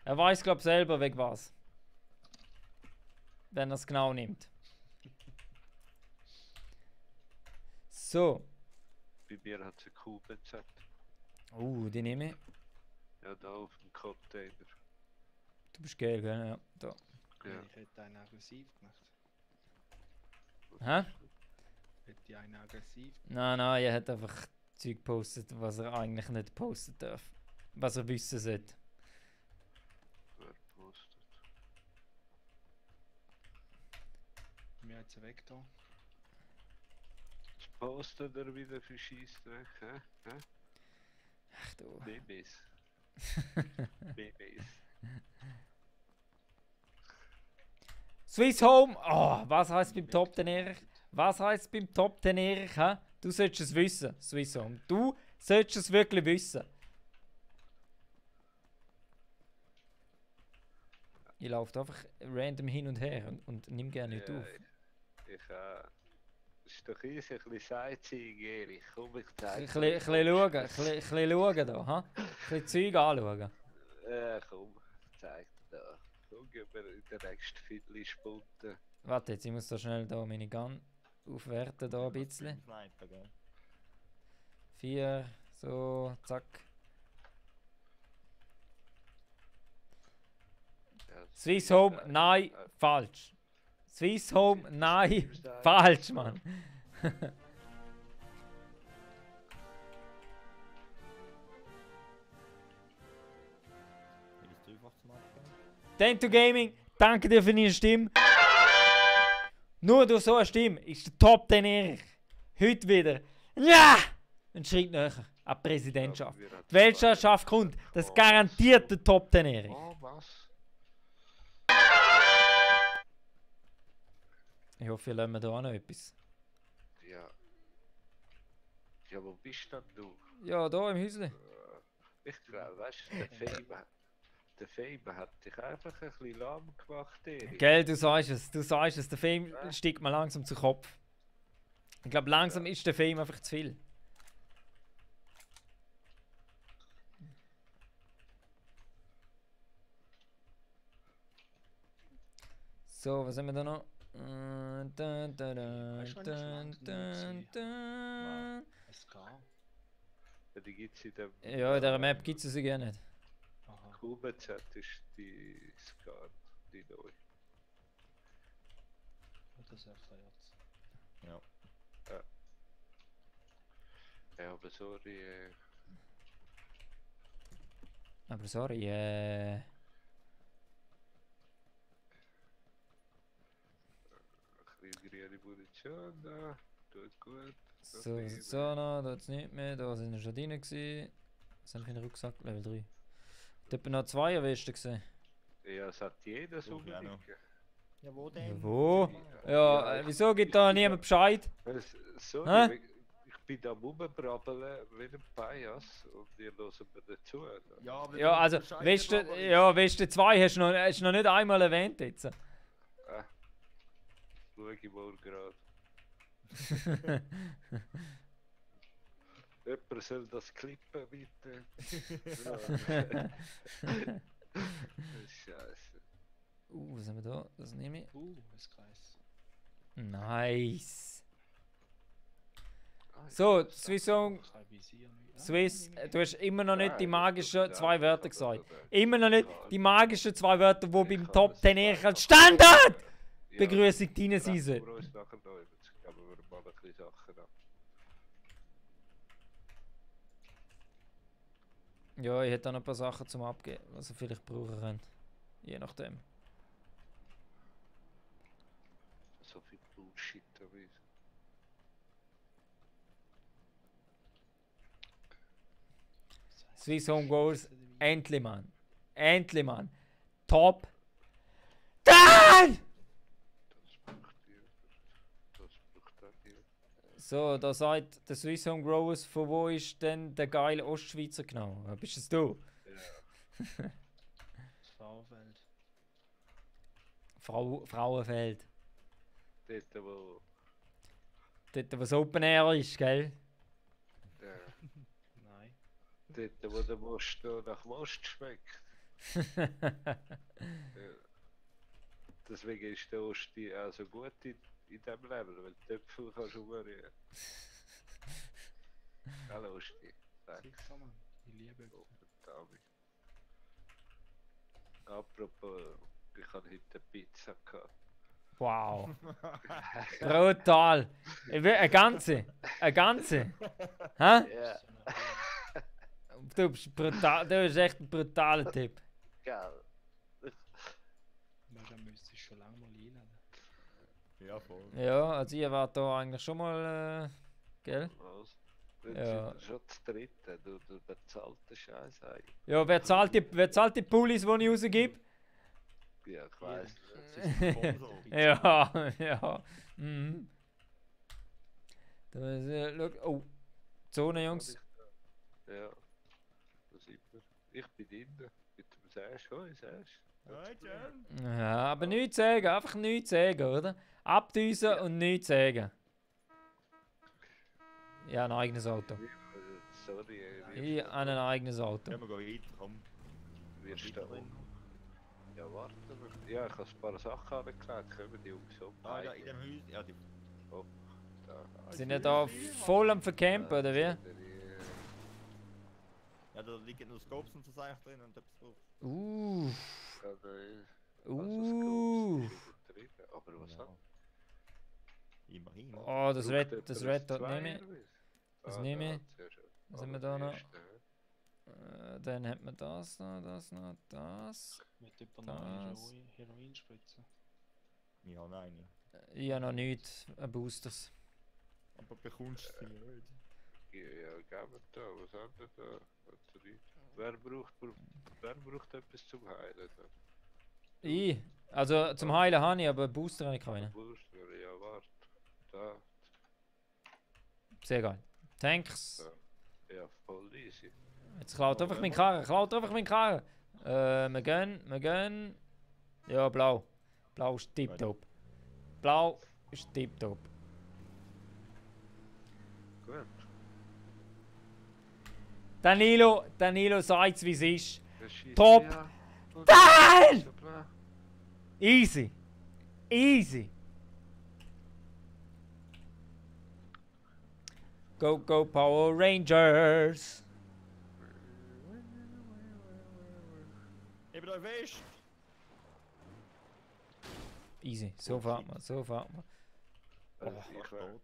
Er weiß, glaube ich, selber wegen was. Wenn er es genau nimmt. So. Bei mir hat es eine QBZ. Die nehme ich. Ja, da auf dem Container. Du bist geil, gell? Ja, da. Ja. Ich hätte einen aggressiv gemacht. Hä? Hätte ich einen aggressiv Nein, er hat einfach Zeug gepostet, was er eigentlich nicht posten darf. Was er wissen sollte. Wer postet? Mir jetzt weg da. Was postet er wieder für Scheissdreck, hä? Ach du. Babys. Babys. Swiss Home! Oh, was heisst beim Top 10 Erich? Was heisst beim Top 10 Erich? Hä? Du solltest es wissen, Swiss Home. Du solltest es wirklich wissen. Ich laufe einfach random hin und her und nimm gerne nicht auf. Ich ist doch easy, ein bisschen Sightseeing, Erich. Komm, ich Ein zeig bisschen schauen, ein bisschen schauen da, ha? Ein bisschen Zeug anschauen. Komm, zeig dir da. Komm, gehen wir in der nächsten Viertelstunde. Warte jetzt, ich muss da schnell da meine Gun aufwerten, da ein bisschen. Sniper, gell? 4, so, zack. Ja, Swiss Home, nein, falsch. Swiss Home, nein, falsch, Mann. Will es einfach zu machen? Dento Gaming, danke dir für deine Stimme. Nur durch so eine Stimme ist der Top 10 Erich. Heute wieder. Ja! Ein Schritt näher an die Präsidentschaft. Die Weltmeisterschaft kommt. Das garantiert der Top 10 Erich. Oh, was? Ich hoffe, wir lernen da auch noch etwas. Ja. Ja, wo bist denn du? Ja, da im Häusle. Ich glaube, weißt du, der Fame hat dich einfach ein bisschen lahm gemacht, Erich. Gell, du sagst es. Der Fame steigt mir langsam zu Kopf. Ich glaube, langsam ist der Fame einfach zu viel. So, was haben wir da noch? SK. Ja, die gibt es in dem Ja, in dieser Map gibt es sie gar nicht. Aha. QBZ ist die Skat, die neue. Das erklärt's. Ja. Ja, aber sorry, Aber sorry, bisschen grüne Munition da. Tut gut. So, so noch, da jetzt nicht mehr, da sind wir schon drin gewesen. Was haben wir für einen Rucksack? Level 3. Da hat noch 2 erwischt gesehen. Ja, es hat jeder so Suche ich auch noch. belegen. Ja, wo Ja, denn? wo? Ja, Ja, ich- wieso gibt da niemand Bescheid? Sorry, Hä? ich bin da rumbrabbeln wie ein Pajas und ihr hört mir dazu. Ja, aber Ja, also, weißt du, ja, weißt du, 2 hast du noch nicht einmal erwähnt jetzt. Schau ich mal gerade. Jemand soll das klippen, bitte. Ja. Scheiße. Was haben wir da? Das nehme ich. Das Kreis. Nice. Ah, So, das- Swissong, Kein Visier mehr. Swiss, du hast immer noch nicht die Nein, magischen das- 2 Wörter das- das- gesagt. das- Immer noch nicht die magischen 2 Wörter, die Ich beim kann Top das 10 einfach als Standard Ja, Begrüßung drin reden sein soll. wir uns nachher noch über. Jetzt geben wir mal ein bisschen Sachen ab. Ja, ich hätte auch noch ein paar Sachen zum Abgeben, was ihr vielleicht brauchen könnt. Je nachdem. So viel Bullshit dabei. Swiss Home Goals, endlich Mann. Endlich Mann. Top 10! Das braucht ihr. Das braucht auch ihr. So, da sagt der Swiss Home Growers, von wo ist denn der geile Ostschweizer genau? Bist es du? Ja. Das Frauenfeld. Frauenfeld. Dort, wo. Dort, was Open Air ist, gell? Ja. Nein. Dort, wo der Most noch nach Most schmeckt. Ja. Deswegen ist der Osti auch so gut in diesem Level, weil Töpfel kannst du umrühren. Hallo Osti. Danke. Sicher, Mann. Ich liebe Oh, verdammt. Apropos, ich habe heute eine Pizza gehabt. Wow. Brutal. Eine ganze. Eine ganze. Hä? Ja, Du bist brutal. Du bist echt ein brutaler Typ. geil. Da müsste ich schon lange mal einladen. Ja, voll. Ja, also ihr wart da eigentlich schon mal, gell? Was? Jetzt Ja. sind wir schon zu dritt. Du bezahlst den Scheiß eigentlich. Ja, wer zahlt die Pullis, die ich rausgebe? Ja, ich weiss nicht. Das ist ein Sponsor. Ja, ja. Mhm. Da ist, schau, oh, Zone, Jungs. Ja, da sind wir. Ich bin innen. Mit dem Sash. Hoi, Sash. Hi, Jen. Ja, aber nichts sagen, einfach nichts sagen, oder? Abdüsen und nichts sagen. Ja, ein eigenes Auto. Sorry, Ich habe ein eigenes Auto. Ja, wir gehen weiter, komm. wir Weiter stehen. drin. Ja, warten wir. Ja, ich habe ein paar Sachen angelegt. Kommen die Jungs um. Ah, ja, in dem Haus. Ja, die. Da. Sind ja da voll am Vercampen, oder wie? Ja, da liegen nur Scopes und so eigentlich drin und etwas drauf. Aber was Ja. hat Immerhin. Oh, das Red Dot nehme ich. Das nehme ich. Was Was haben wir da noch? Dann hat man das noch, das. Mit jemandem Das. Heroin spritzen. Ja, nein. Ich habe noch nichts, ein Boosters. Aber bekommst du sie nicht. Ja, geben wir da. Was haben wir da? Wer braucht etwas zum Heilen? Da? Ich? Also zum Heilen habe ich, aber einen Booster habe ich keinen. Booster, ja, warte. Da. Sehr geil. Thanks. Ja, voll easy. Jetzt klaut einfach mein Karren, wir gehen. Ja, blau. Blau ist tipptopp. Blau ist tipptopp. Gut. Danilo sagt's wie es ist. Das schießt Top ja. Teil! Super. Easy. Easy. Go, go, Power Rangers! Hebt euch fest! Easy. So fährt man, so fährt man. Also Fast ich wär, tot.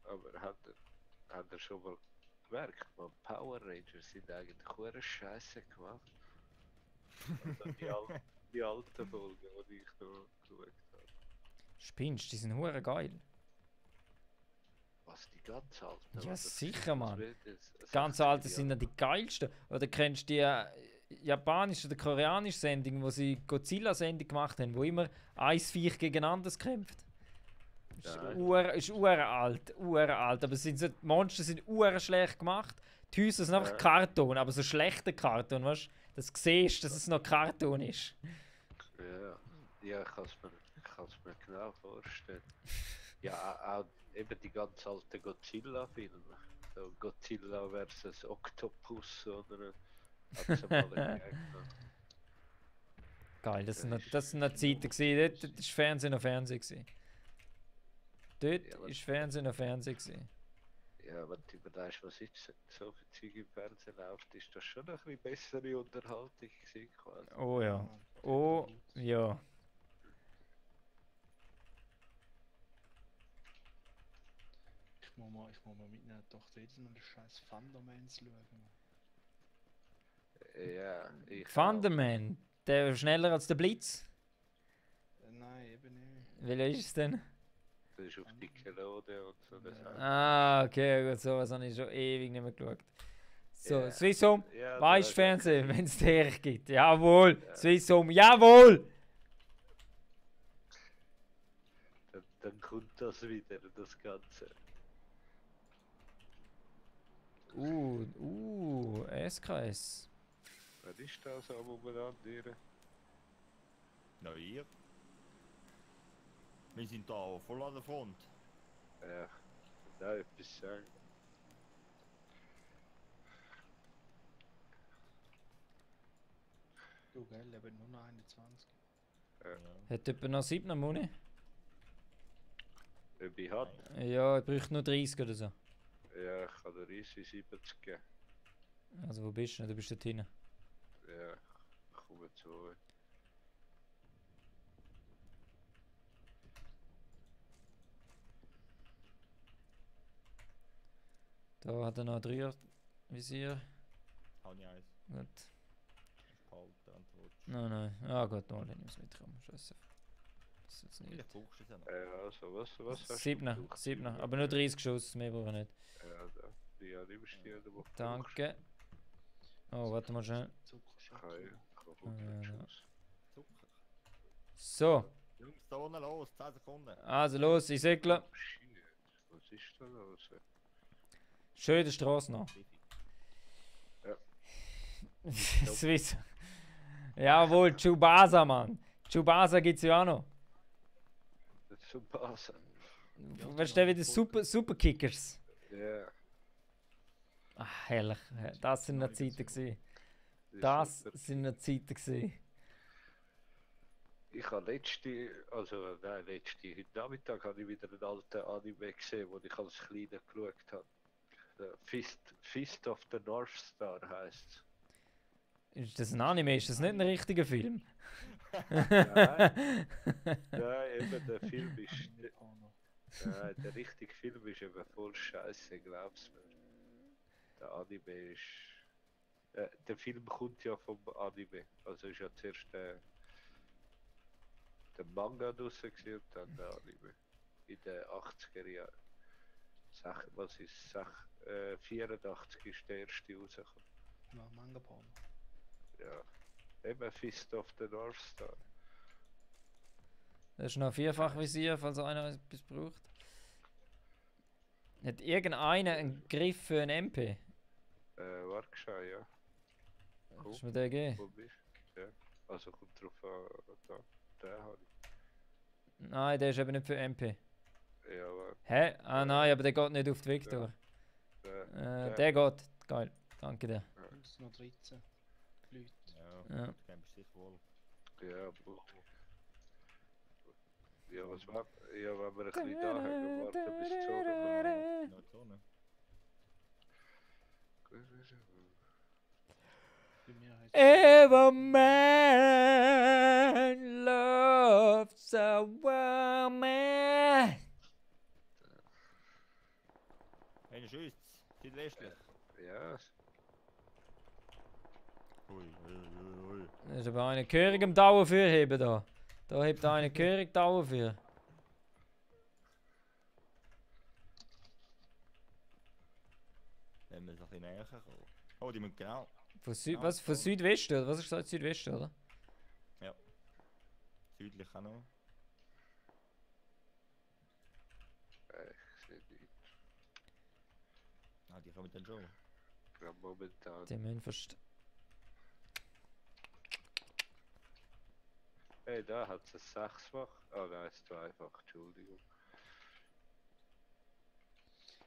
aber hat er schon mal gemerkt, man, Power Rangers sind eigentlich hure Scheiße gemacht. Also die alten Folgen, die ich noch geschaut habe. Spinnst, die sind hure geil. Was, die ganz alten? Ja, Was, sicher, Mann. das Ganz alte sind ja die geilsten. Oder kennst du die japanische oder koreanische Sendung, wo sie Godzilla-Sendung gemacht haben, wo immer ein Viech gegen anderes kämpft? Ist uralt, uralt. Aber die Monster sind schlecht gemacht. Die Häuser sind einfach Karton, aber so schlechter Karton, weißt du? Dass du siehst, dass es noch Karton ist. Ja, ich kann es mir genau vorstellen. Ja, auch eben die ganz alten Godzilla-Filme. So Godzilla versus Octopus oder hat's mal gegeben. Geil, das sind noch Zeiten gewesen. Dort war Fernsehen noch Fernsehen gewesen. Dort Ja, war Fernsehen noch Fernsehen gewesen. Ja, wenn du überlegst, was jetzt so viel Zeug im Fernsehen läuft, ist das schon ein bisschen bessere Unterhaltung gewesen, quasi. Oh ja. Oh ja. Ich muss mal mit einer Tochter jedes Mal den scheiß Thundermans schauen. Ja, ich Thunderman, der ist schneller als der Blitz. Nein, eben nicht. Welcher ist es denn? Das ist auf Nickelodeon und so. Das Ah, okay, gut, sowas habe ich schon ewig nicht mehr geschaut. So, Ja. Swisscom, Ja, weißt das- Fernsehen, wenn es dich gibt. Jawohl, Swisscom, jawohl! dann kommt das wieder, das Ganze. SKS. Was ist das am umeinander? Na ihr? Wir sind da voll an der Front. Ja, da etwas sagen. Du, gell, eben nur noch 21. Hat jemand noch 7 Monate? Ob ich hat? Ja, ich bräuchte nur 30 oder so. Ja, ich kann dir easy 70 geben. Also wo bist du? Du bist dort hinten. Ja, ich komme zu euch. Da hat er noch 3er Visier. Hau ich eins. Gut. Behalten, Antwort. Nein. Ah gut, mal, ich muss mitkommen. Scheiße. Das ist jetzt nicht. Vielleicht brauchst du es ja noch. Also, was hast du? 7, aber nur 30 Schuss, mehr brauche ich nicht. Ja, da. Ja, nimmst du die, wo Danke. Oh, warte mal schnell. Zuckerschokolade. Ich kann 100 Schuss. Zucker. So, Jungs, da unten los, 10 Sekunden. also los, ich segle. Shit, was ist da los? Schön die Straße noch. Ja. Swiss. Jawohl, Chubasa, Mann. Chubasa gibt's ja auch noch. Das ist so passen. Weißt du, wie die Superkickers? Ja. Ach, herrlich. Das sind noch Zeiten gewesen. Das sind noch Zeiten gewesen. Ich habe heute Nachmittag habe ich wieder einen alten Anime gesehen, den ich als Kleiner geschaut habe. Fist of the North Star heisst es. Ist das ein Anime? Ist das nicht ein richtiger Film? Nein, eben der Film ist. Nein, der richtige Film ist eben voll Scheiße, glaubst du mir. Der Anime ist. Der Film kommt ja vom Anime. Also ist ja zuerst der Manga draussen und dann der Anime. In den 80er Jahren. Was ist 84 ist der erste rausgekommen. Ja, Manga-Porno. Ja. Eben Fist of the North Star. Das ist noch Vierfachvisier, falls einer etwas braucht. Hat irgendeiner einen Griff für einen MP? Warte schon, ja. Kannst du mir den geben? Wo bist du? Ja. Also kommt drauf an, da. Den habe ich. Nein, der ist eben nicht für MP. Ja, warte. Hä? Ah nein, aber der geht nicht auf die Victor. Der geht. Geil. Danke dir. Es sind noch 13 Leute. Ja, Ja. du kennst dich wohl. Ja, gut. Ja, was war? Ja, wenn wir ein bisschen da hängen, warten bis die Sonne Ja, so, ne? kommt. Bei mir heißt Every man loves a woman. Einer schießt, südwestlich. Ja, Ui, ui, ui, ui. Da ist aber einer gehörig am Dauer für heben da. Da hebt einer gehörig Dauer für. Wenn wir so ein bisschen näher kommen. Oh, die müssen genau. Von was? Von Südwesten, oder? Was hast du gesagt? Südwesten, oder? Südlich auch noch. Ich sehe die Ah, die kommen dann schon. gerade momentan. Die müssen fast. Hey, da hat es ein 6-fach. Oh nein, es ist 2-fach, Entschuldigung.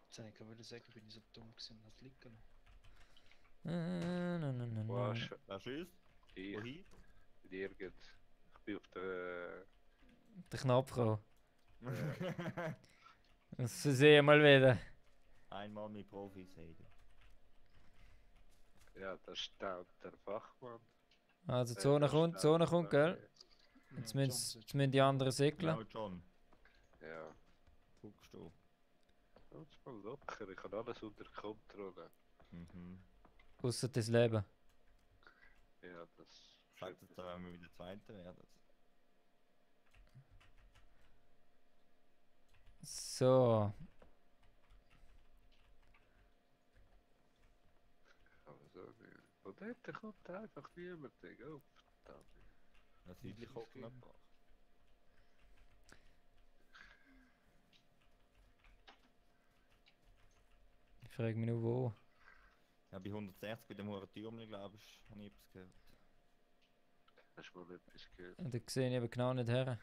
Jetzt habe ich gerade sagen, bin ich so dumm gewesen und das liegen lassen. Wow, Wer schießt? ich Wohin? nirgends. Ich bin auf der. Der Knopf gekommen. Das Versehen mal wieder. Einmal mit Profis reden. Ja, da steht der Fachmann. Also die Da Zone steht kommt, der- gell? Jetzt müssen die anderen säckeln. Genau, John. Ja, Guckst du. ganz mal locker. Ich habe alles unter Kontrolle. Mhm. Außer das Leben. Ja, das. Sagt jetzt, wenn wir wieder Zweiter werden. So. Aber so nicht. Und dort kommt einfach niemand. Oh, verdammt. Ja, südlich auch knapp. Ich frage mich nur wo. Ja, bei 160 bei dem hohen Türmchen, glaube ich, habe ich etwas gehört. Hast du mal etwas gehört? Und da sehe ich eben genau nicht her.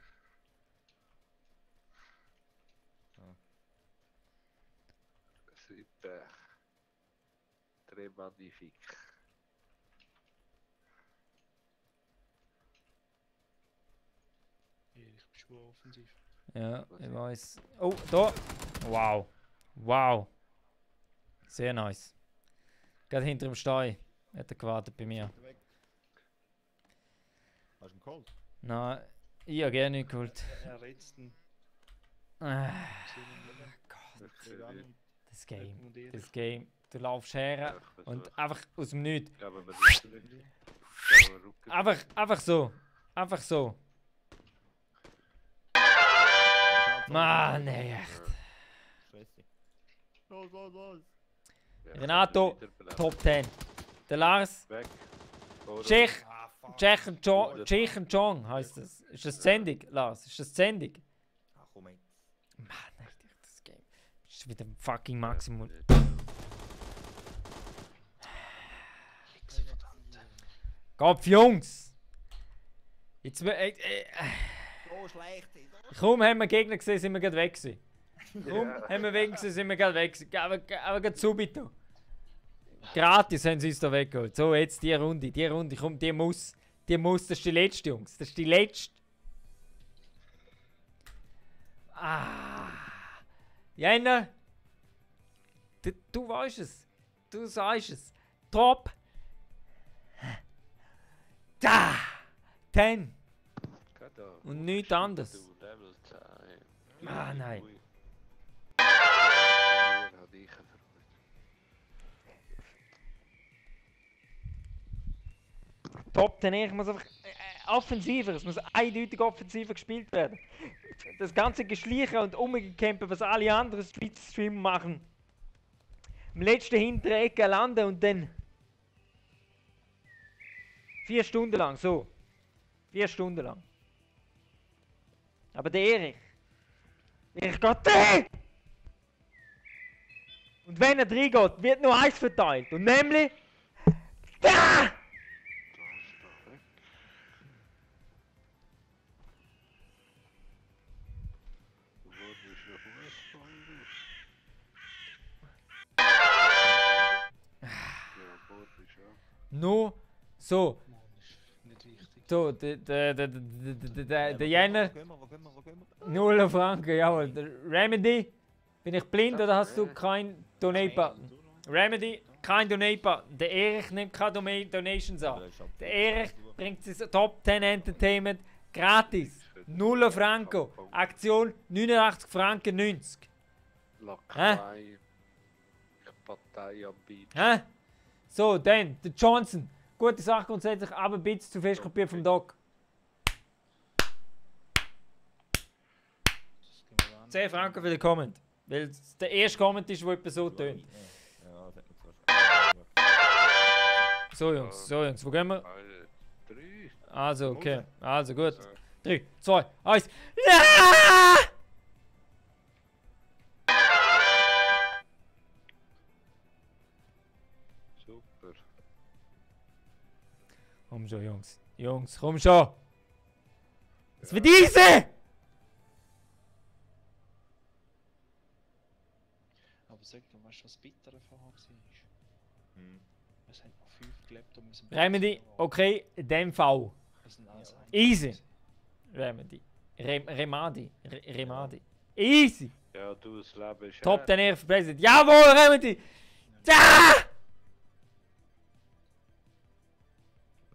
Super. Très magnifique. Ich bin schon offensiv. Ja, ich weiß. Oh, da! Wow. Wow. Sehr nice. Gerade hinter dem Stein hat er gewartet bei mir. Weg. Hast du ihn geholt? Nein, ich habe gerne nicht geholt. Er rätst ihn. Ah, Ich will auch nicht. das Game. Und er Das Game. Du laufst her und einfach aus dem Nichts. Gaben wir nicht. Einfach so. Einfach so. Mann, ey, echt. Stressig. Los, los, los. Renato, Top 10. Der Lars, Weg. Czech, Ah, fuck. Czech und Chong heisst das. Ist das Sendung, Lars? Ist das Sendung? Ah, komm jetzt. Mann, echt, das Game. Das ist wieder fucking Maximum. Kopf, Jungs! Jetzt, So schlecht. kaum haben wir Gegner gesehen, sind wir gerade weg gewesen. Kaum haben wir Gegner gesehen, sind wir gerade weg gewesen. Aber gerade subito. Gratis haben sie uns da weggeholt. So, jetzt die Runde, komm, die muss, das ist die letzte, Jungs. Das ist die letzte. Ah. Jena, du weißt es. Du sagst es. Top. Da. 10. Und nichts anderes. Ah, nein. Top 10, ich muss einfach offensiver, es muss eindeutig offensiver gespielt werden. Das ganze Geschleiche und Umgekämpfe, was alle anderen Stream machen. Im letzten hinteren Ecke landen und dann 4 Stunden lang, so. 4 Stunden lang. Aber der Erich geht rein! Und wenn er reingeht, wird nur eins verteilt. Und nämlich... Da! Nur so. Mann, ist nicht wichtig. So, der Jänner, Wo gehen wir? 0 Franken, jawohl. Der Remedy, bin ich blind oder hast du kein Donate-Button? Remedy, kein Donate-Button. Der Erich nimmt keine Donations an. Der Erich bringt sich Top 10 Entertainment gratis. 0 Franken. Aktion 89 Franken 90. Lackei. Partei anbieten. Hä? So, dann, der Johnson. gute Sache grundsätzlich, aber ein bisschen zu fest kopiert vom Doc. Das gehen wir an. 10 Franken für den Comment. Weil es der erste Comment ist, der etwa so tönt. Ja, das hat mir zwar So Jungs, wo gehen wir? 3. Also, okay. Also gut. So. 3, 2, 1. Ja! Super. Komm schon, Jungs. Jungs, komm schon! Es wird easy! Aber sag doch, weißt du, was bittere vorher war? Hm. Es hat noch 5 gelebt und wir sind... Remedy, okay, in dem Fall. Es sind alles Easy. Remedy. Remadi. Remadi. Easy! Ja, du, das Leben ist Top 10 Ehre für President. Jawohl, Remedy! Ja!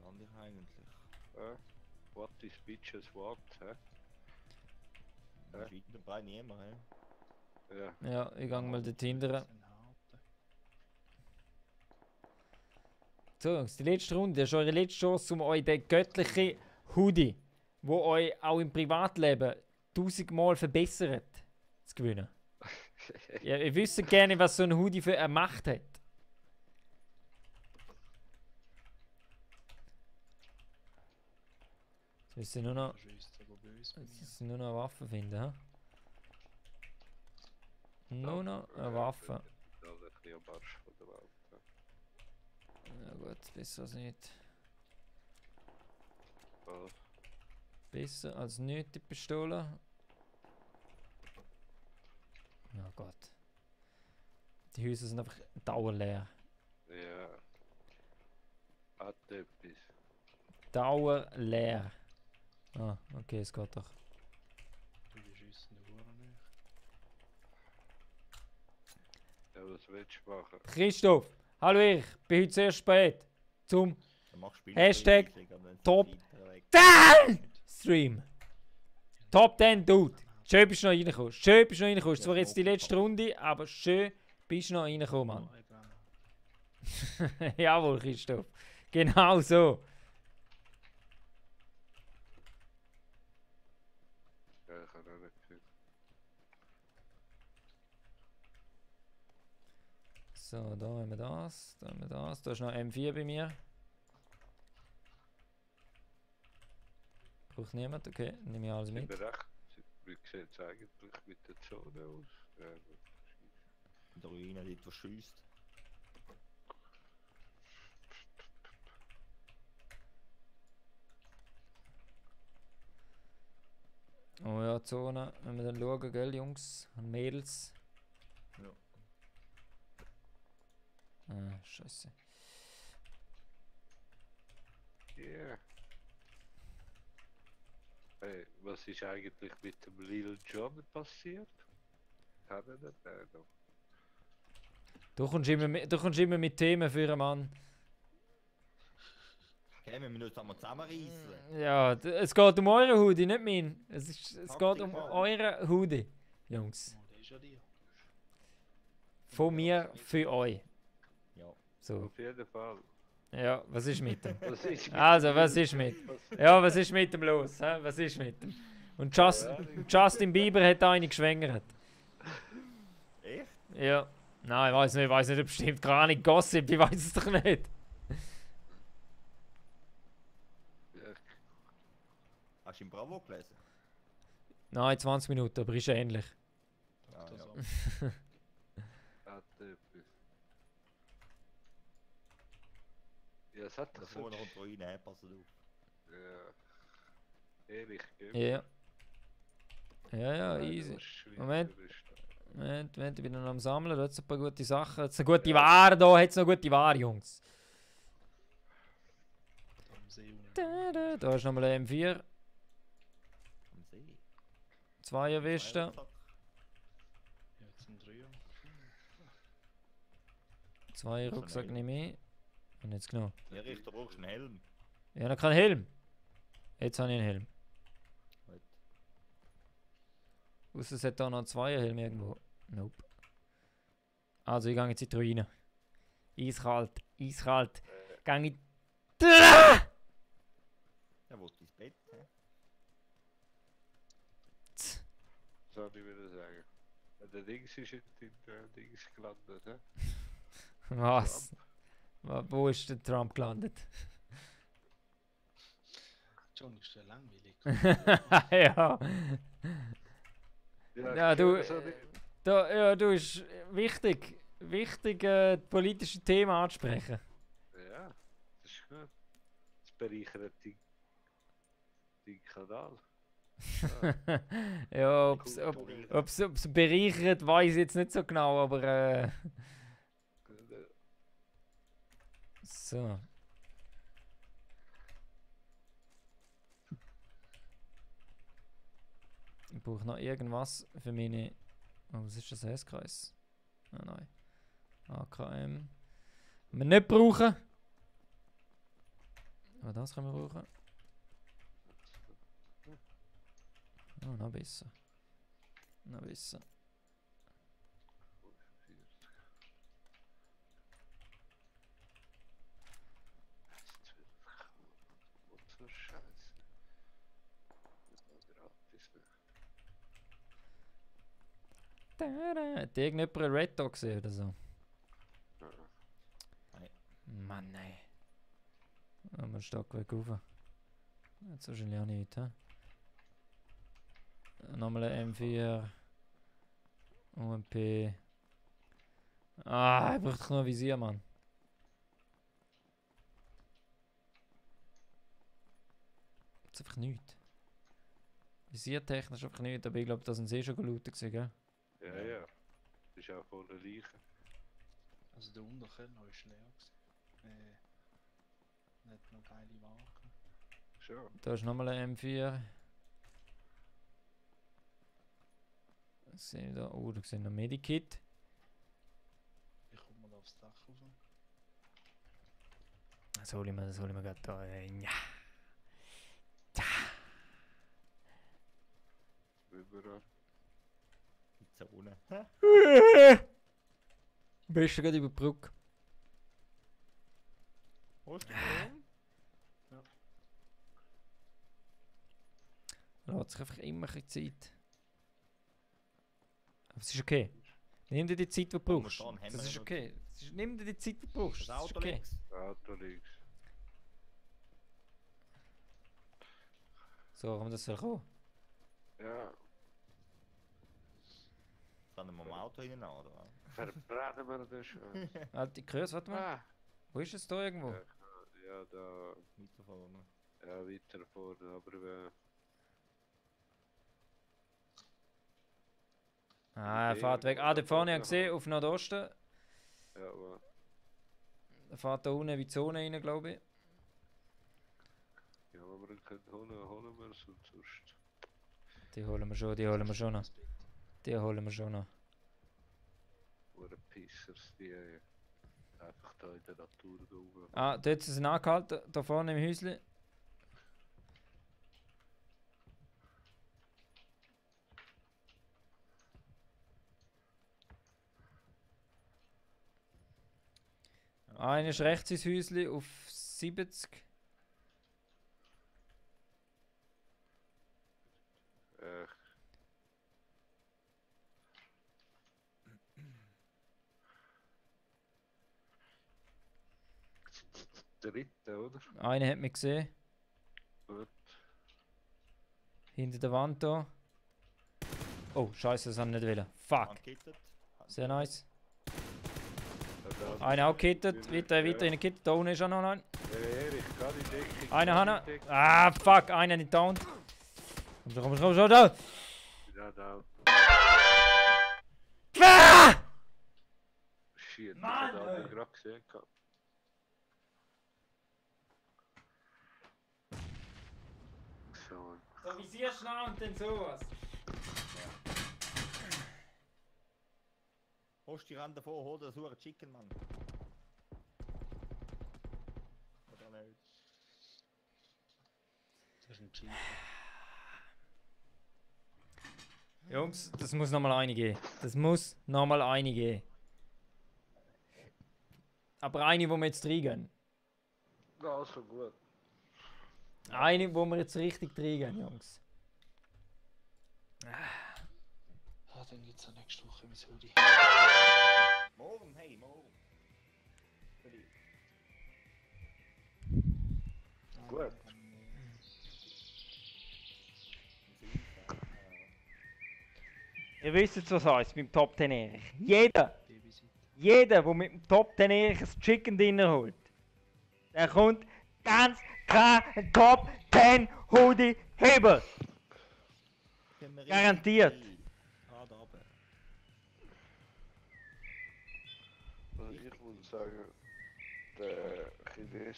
Lande ich eigentlich? What is bitches what, hä? Da ist weiter dabei niemand, hä? Ja. Ja, ich gehe mal den Tinder. So Jungs, die letzte Runde, das ist eure letzte Chance, um euch den göttlichen Hoodie, wo euch auch im Privatleben 1000-mal verbessert, zu gewinnen. Ja, ihr wisst gerne, was so ein Hoodie für eine Macht hat. Jetzt müssen wir nur noch eine Waffe finden, hä? Nur noch eine Waffe. Das ist ein bisschen am Arsch von der Welt. Ja gut, besser als nicht. Ja. Besser als nicht die Pistole. Oh Gott. Die Häuser sind einfach dauerleer. Ja. Hat etwas. Dauerleer. Ah, okay, es geht doch. Die schiessen die Uhren nicht. Ja, was willst du machen? Christoph, hallo ich bin heute sehr spät zum Dann machst du Hashtag Spiele, und dann sind Top die Zeiten weg. 10 Stream. Top 10, Dude. Schön bist du noch reingekommen. Schön bist du noch reingekommen. Ist zwar jetzt die letzte Runde, aber schön bist du noch reingekommen, Mann. Jawohl, Christoph. Genau so. Ja, ich habe auch nicht viel. So, da haben wir das. Da haben wir das. Da ist noch M4 bei mir. Braucht niemand? Okay, nehme ich alles Sind mit. wir recht? Wie sieht es eigentlich mit der Zone aus? Ja, In der Ruine dort, wo schiesst. Oh ja, Zone. Wenn wir dann schauen, gell, Jungs und Mädels. Ja. Ah, scheiße. yeah. Hey, was ist eigentlich mit dem Lil Jon passiert? Hat er den noch? Du kommst immer mit Themen für einen Mann. Okay, wir müssen uns einmal zusammenreißen. Ja, es geht um euren Hoodie, nicht mein. Es geht um Taktik. euren Hoodie, Jungs. Oh, der ist ja dir. Von mir für euch. Ja. So. Auf jeden Fall. Ja, was ist mit dem? Was ist mit Also, was ist mit? Ja, was ist mit dem los? Hä? Was ist mit dem? Und Justin Bieber hat eine geschwängert. Echt? Ja. Nein, ich weiß nicht, ob stimmt. Gar nicht Gossip, ich weiß es doch nicht. Ja, Hast du im Bravo gelesen? Nein, 20 Minuten, aber ist ähnlich. Ja, Das ja. auch. hat etwas. Ja, es hat doch Das so... vorne und Ruine, pass auf. Ja. Ehrlich, gell? Ja. Ja, ja, Nein, easy. du Schweizer Moment. bist du. Moment, ich bin noch am Sammeln, da hat es ein paar gute Sachen. Hat's eine gute Ware da, hat es noch gute Ware, Jungs. Am See unten. Da ist nochmal ein M4, Am See. 2 erwischt. Zack. Ja, jetzt sind 3. 2 Rucksack nehme ich. Und jetzt genau. Ja, Richter, brauchst du einen Helm. Ich habe noch keinen Helm. Jetzt habe ich einen Helm. Gut. Außer es hat da noch einen Zweierhelm irgendwo. Nope. Also ich gehe jetzt in die Ruine. Eiskalt, eiskalt. Gehe ich Der wollte ins Bett, hä? Was soll ich wieder sagen? Der Dings ist in der Dings gelandet, hä? Was? Wo ist der Trump gelandet? John ist ja langweilig. Ja. Ja, du, so nicht. du ist wichtig politische Themen anzusprechen. Ja, das ist gut. Das bereichert die Kanal. Ja, ob es bereichert, weiß ich jetzt nicht so genau, aber so. Ich brauche noch irgendwas für meine. Oh, was ist das? S-Kreis? Ah, nein. AKM. Wir nicht brauchen. Aber das können wir brauchen. Oh, noch besser. Noch besser. Und so Scheiße. Gratis, ne? Hat irgendjemand einen Red Dog gesehen oder so? Ja. Mann, nein. Oh, wir Stockwerk rauf. Jetzt wahrscheinlich auch nicht, hä? Nochmal ein M4. UMP. Ah, ich brauche noch ein Visier, Mann. Das ist einfach nichts. Visiertechnisch einfach nichts, aber ich glaube, das sind sie schon gelootet gewesen, gell? Ja, ja. Das ist auch voller Leichen. Also der Unterkeller ist leer gewesen. Nicht noch geile Wagen. Schon. Da ist nochmal ein M4. Was sehe ich da? Oh, da sehe ich noch Medikit. Ich komme mal aufs Dach rauf. Das hole ich mir gerade da. Ja. Überall. Die Zone. Am besten gerade über die Brücke. Hast du Lässt sich einfach immer ein bisschen Zeit. Aber es ist okay. Nimm dir die Zeit, die du brauchst. Momentan haben Das wir ist ja okay. Nimm dir die Zeit, die du brauchst. Das Das ist Auto okay. links. Auto links. So, warum das soll kommen? Ja. Dann wir am Auto hinein, oder? Verbrennen wir das schon. Alte Größe, warte mal. Ah. Wo ist es da irgendwo? Ja, da. Weiter vorne. Ja, weiter vorne, aber Ah, er fährt weg. Ah, da vorne habe ich gesehen, auf Nordosten. ja, aber Er fährt da unten in die Zone rein, glaube ich. ja, wenn wir ihn können holen wir es und sonst. Die holen wir schon, die holen wir schon noch. Die holen wir schon noch. Oder Pissers, die einfach da in der Natur rum. Ah, dort ist es angehalten, da vorne im Häuschen. Einer ist rechts ins Häuschen auf 70. Dritte, oder? Einer hat mich gesehen. Gut. Hinter der Wand da. Oh, scheiße, das haben wir nicht wollen. Fuck. Angekittet. Sehr nice. Ja, da. Einer auch gekittet. Weiter in der Kette. Da unten ist auch noch ein. Erich, geh in Deckung. Einer geh in hat Deckung. Ah, fuck. Einer nicht down. Komm schon, da. Ja, da. Ah! Shit, ich Mann, hab ey. den gerade gesehen. So. So visierst schnell und dann sowas. Hast die Rand davor, hol dir so Chicken, Mann. Oder nicht? Das ist ein Jeep. Jungs, das muss nochmal eine geben. Das muss nochmal eine geben. Aber eine, wo wir jetzt reingehen. Also gut. Eine, wo wir jetzt richtig reingehen, Jungs. Ah, dann gibt's ja nächste Woche mein Hoodie. Morgen, hey, morgen. Vielleicht. Gut. Ihr wisst jetzt, was heißt beim Top 10 Erich. Jeder, Babysitter. der mit dem Top 10 Erich ein Chicken Dinner holt, der kommt ganz klar ein Top 10 Hoodie Hebel. Garantiert. Hart runter. Also ich würde sagen, der Chines.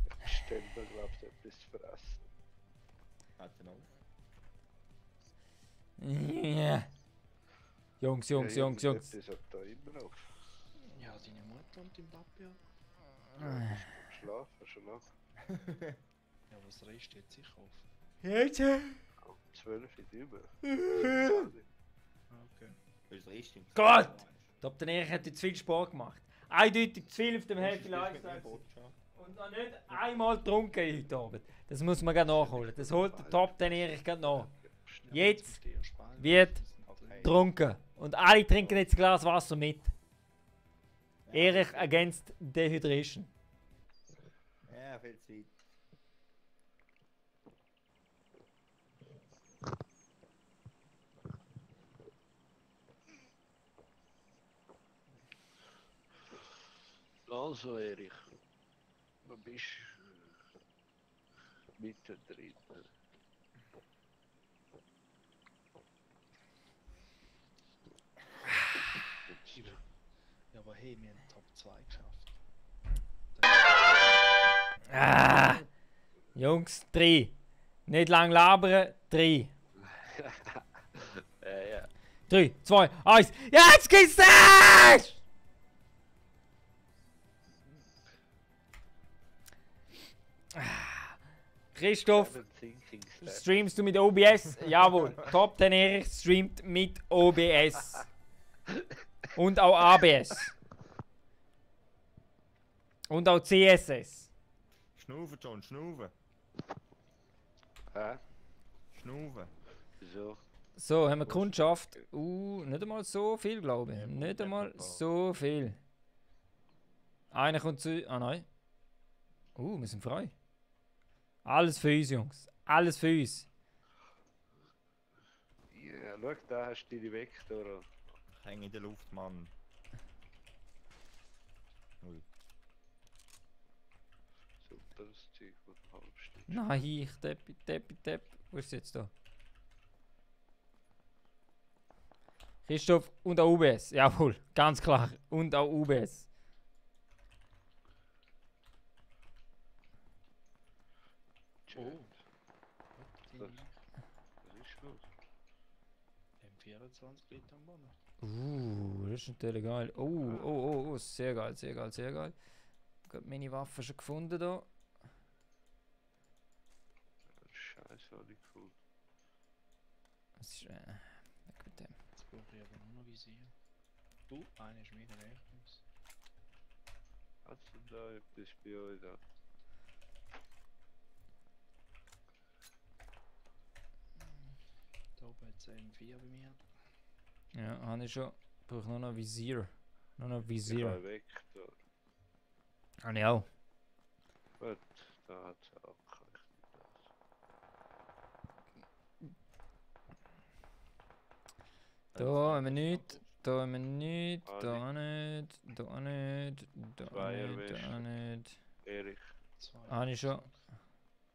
Ich bestelle mir, glaube ich, etwas zu fressen. Hat er noch? Yeah. Jungs. Etwas hat da immer auf. Ja, deine Mutter und dein Papi auch. Schlafen, schon lange. Ja, aber das Rest steht sicher auf. Jetzt? Um 12 Uhr drüber. Okay. Ist richtig. Gott! Top 10 Erich hat jetzt viel Sport gemacht. Eindeutig zu viel auf dem Happy Lifestyle. Und noch nicht einmal getrunken heute Abend. Das muss man gerade nachholen. Das holt der Top 10 Erich gerade nach. Jetzt wird getrunken. Und alle trinken jetzt ein Glas Wasser mit. Erich against Dehydration. Ja, viel Zeit. Also, Erich. Du bist mittendrin. Ja, aber hey, wir haben Top 2 geschafft. Ah, Jungs, 3. Nicht lang labern, 3. Ja. 3, 2, 1. Jetzt geht's los! Christoph, Seven thinking steps. streamst du mit OBS? Jawohl. Top 10 Erich streamt mit OBS. Und auch ABS. Und auch CSS. Schnaufen, John, schnaufen. Hä? Schnaufen. Wieso? So, haben wir Kundschaft. Nicht einmal so viel, glaube ich. Nicht einmal so viel. Einer kommt zu. Ah nein. Wir sind frei. Alles für uns, Jungs. Alles für uns. Ja, schau, da hast du deine Vektor. Häng in der Luft, Mann. Ui. Super, das Zeug, das du halbstehst. Nein, ich Tepp. Wo ist es jetzt da? Christoph und auch UBS. Jawohl, ganz klar. Und auch UBS. Oh. Die Was ist los? haben 24 Liter am Monat. Das ist natürlich geil. Oh, sehr geil. Ich habe meine Waffe schon gefunden da. Scheiße, habe ich gefunden. Das ist, weg mit dem. Jetzt brauche ich aber nur noch Visier. Einer ist wieder rechts. Hast du da etwas bei euch da? Da oben hat es M4 bei mir. Ja, habe ich schon. Ich brauche nur noch Visier. Ich habe Vektor. Habe ich auch. Gut, da hat es auch keinen. Da haben wir nichts. Da haben wir nichts. Da auch nicht. Da auch nicht. Da auch nicht. Erich. Habe ich schon.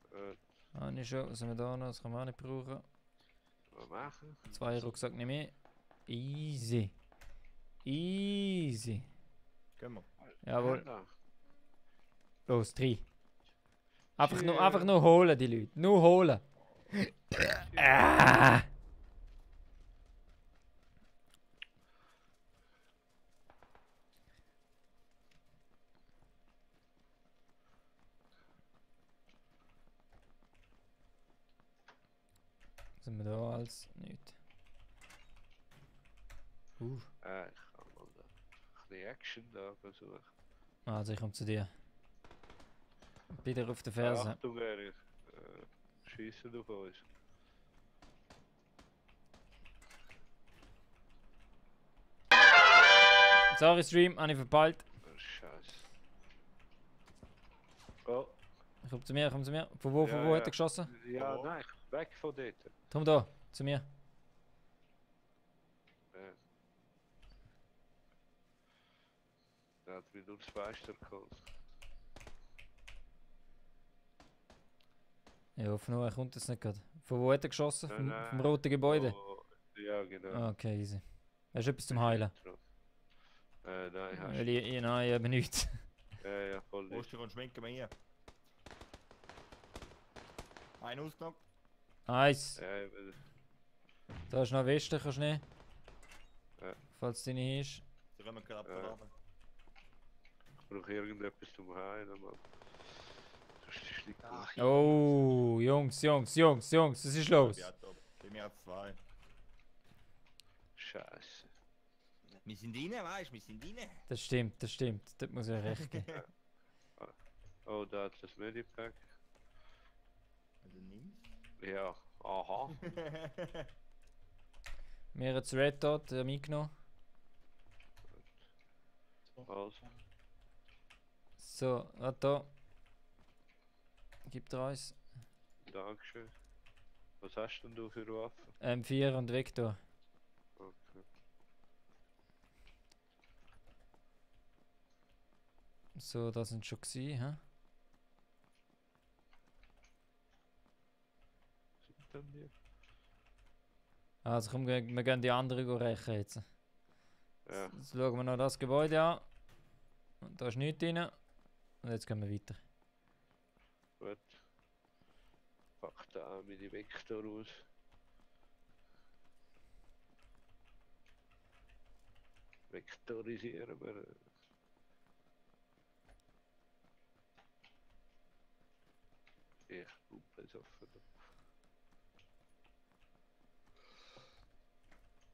Gut, Habe ich schon. Was haben wir da noch? Das kann man auch nicht brauchen. was machen? 2 Rucksack nicht mehr. Easy. Easy. Gehen wir. Jawohl. Ja, Los, 3. Einfach nur holen, die Leute. Nur holen. Ah. Sind wir da als nicht? ich kann mal da. bisschen Action da versuchen. Also ich komme zu dir. Wieder auf der Ferse. Achtung, Erich. Schießen auf uns. Sorry Stream, habe ich verpeilt. Scheiße. Oh. Komm zu mir, komm zu mir. Von wo hat er geschossen? Ja, Oh. nein, weg von dort. Komm da, zu mir. Der hat mich nur das Fenster geholt. Ja, von wo kommt das nicht gerade? Von wo hat er geschossen? Nein, Vom, nein. vom roten Gebäude? Oh, ja, genau. Ah, okay, easy. Hast du etwas zum Heilen? Nein, hast Weil nein, eben nichts. ja, voll nicht. Oster und schminken wir hier. Ein ausgenockt. Nice. Eben. Da ist noch eine Weste, kannst du nehmen. Ja. Falls du nicht ist. Sie kommen gerade Ja. runter. Ich brauche irgendetwas zum Heilen, Mann. Sonst ist es nicht gut. Ach, Oh, Jungs, was ist los? Ja, top. Bei mir hat 2. Scheiße. Wir sind rein, weißt du? Wir sind rein. Das stimmt. Das muss ich euch recht geben. Oh, da hat das Medipack. Also nimm's. Ja, aha. Mir hat das Red Dot mitgenommen. Also. So, da. Gib dir eins. Dankeschön. Was hast denn du für Waffen? M4 und Vector. Okay. So, das sind schon gewesen, hä? Sind denn die? Also komm, wir gehen die anderen rächen jetzt. Ja, Jetzt schauen wir noch das Gebäude an. Und da ist nichts drin. Und jetzt gehen wir weiter. gut. Pack da meine Vektor aus. Vektorisieren wir. Ich Puppe es offen.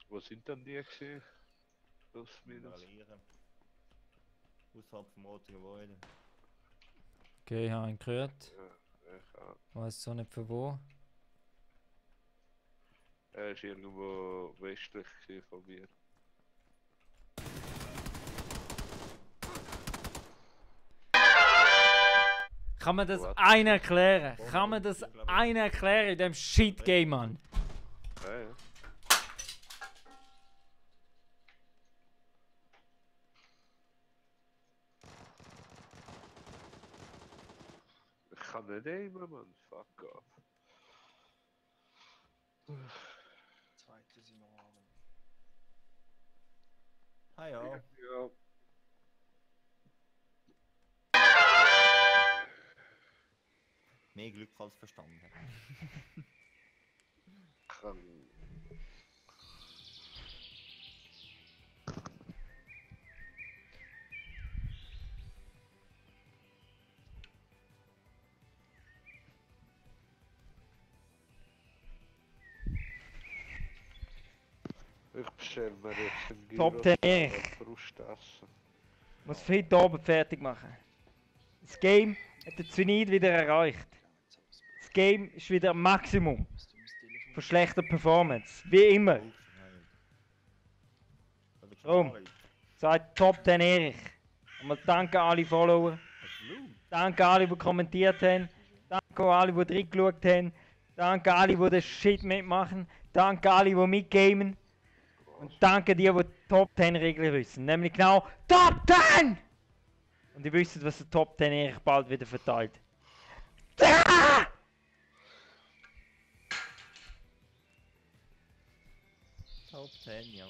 Wo sind denn die gewesen? Plus minus. Inhalieren. Außerhalb vom roten Gebäude. Okay, ich habe ihn gehört. Ja, ich auch. Weiß so nicht von wo. Er ist irgendwo westlich gewesen von mir. Kann man das What? einer erklären? Kann man das einer erklären in dem Shit-Game, Mann? Ja, ja. Ich kann nicht aimen, Mann. Fuck off. Zweite sind noch an. Ah ja. Ja. Mehr Glück als verstanden. Kann. Ich bestell mir jetzt einen Gyro Top 10 Erich. Brust essen. Muss für heute Abend fertig machen. Das Game hat den Zenit wieder erreicht. Das Game ist wieder am Maximum von schlechter Performance. Wie immer. Drum. Sagt Top 10 Erich. Einmal danke an alle Follower. Danke an alle, die kommentiert haben. Danke an alle, die reingeschaut haben. Danke an alle, die den Shit mitmachen. Danke an alle, die mitgamen. Und danke dir, die Top 10 Regeln wissen. Nämlich genau Top 10! Und ihr wisst, was der Top 10 Erich bald wieder verteilt. Ah! Top 10, ja.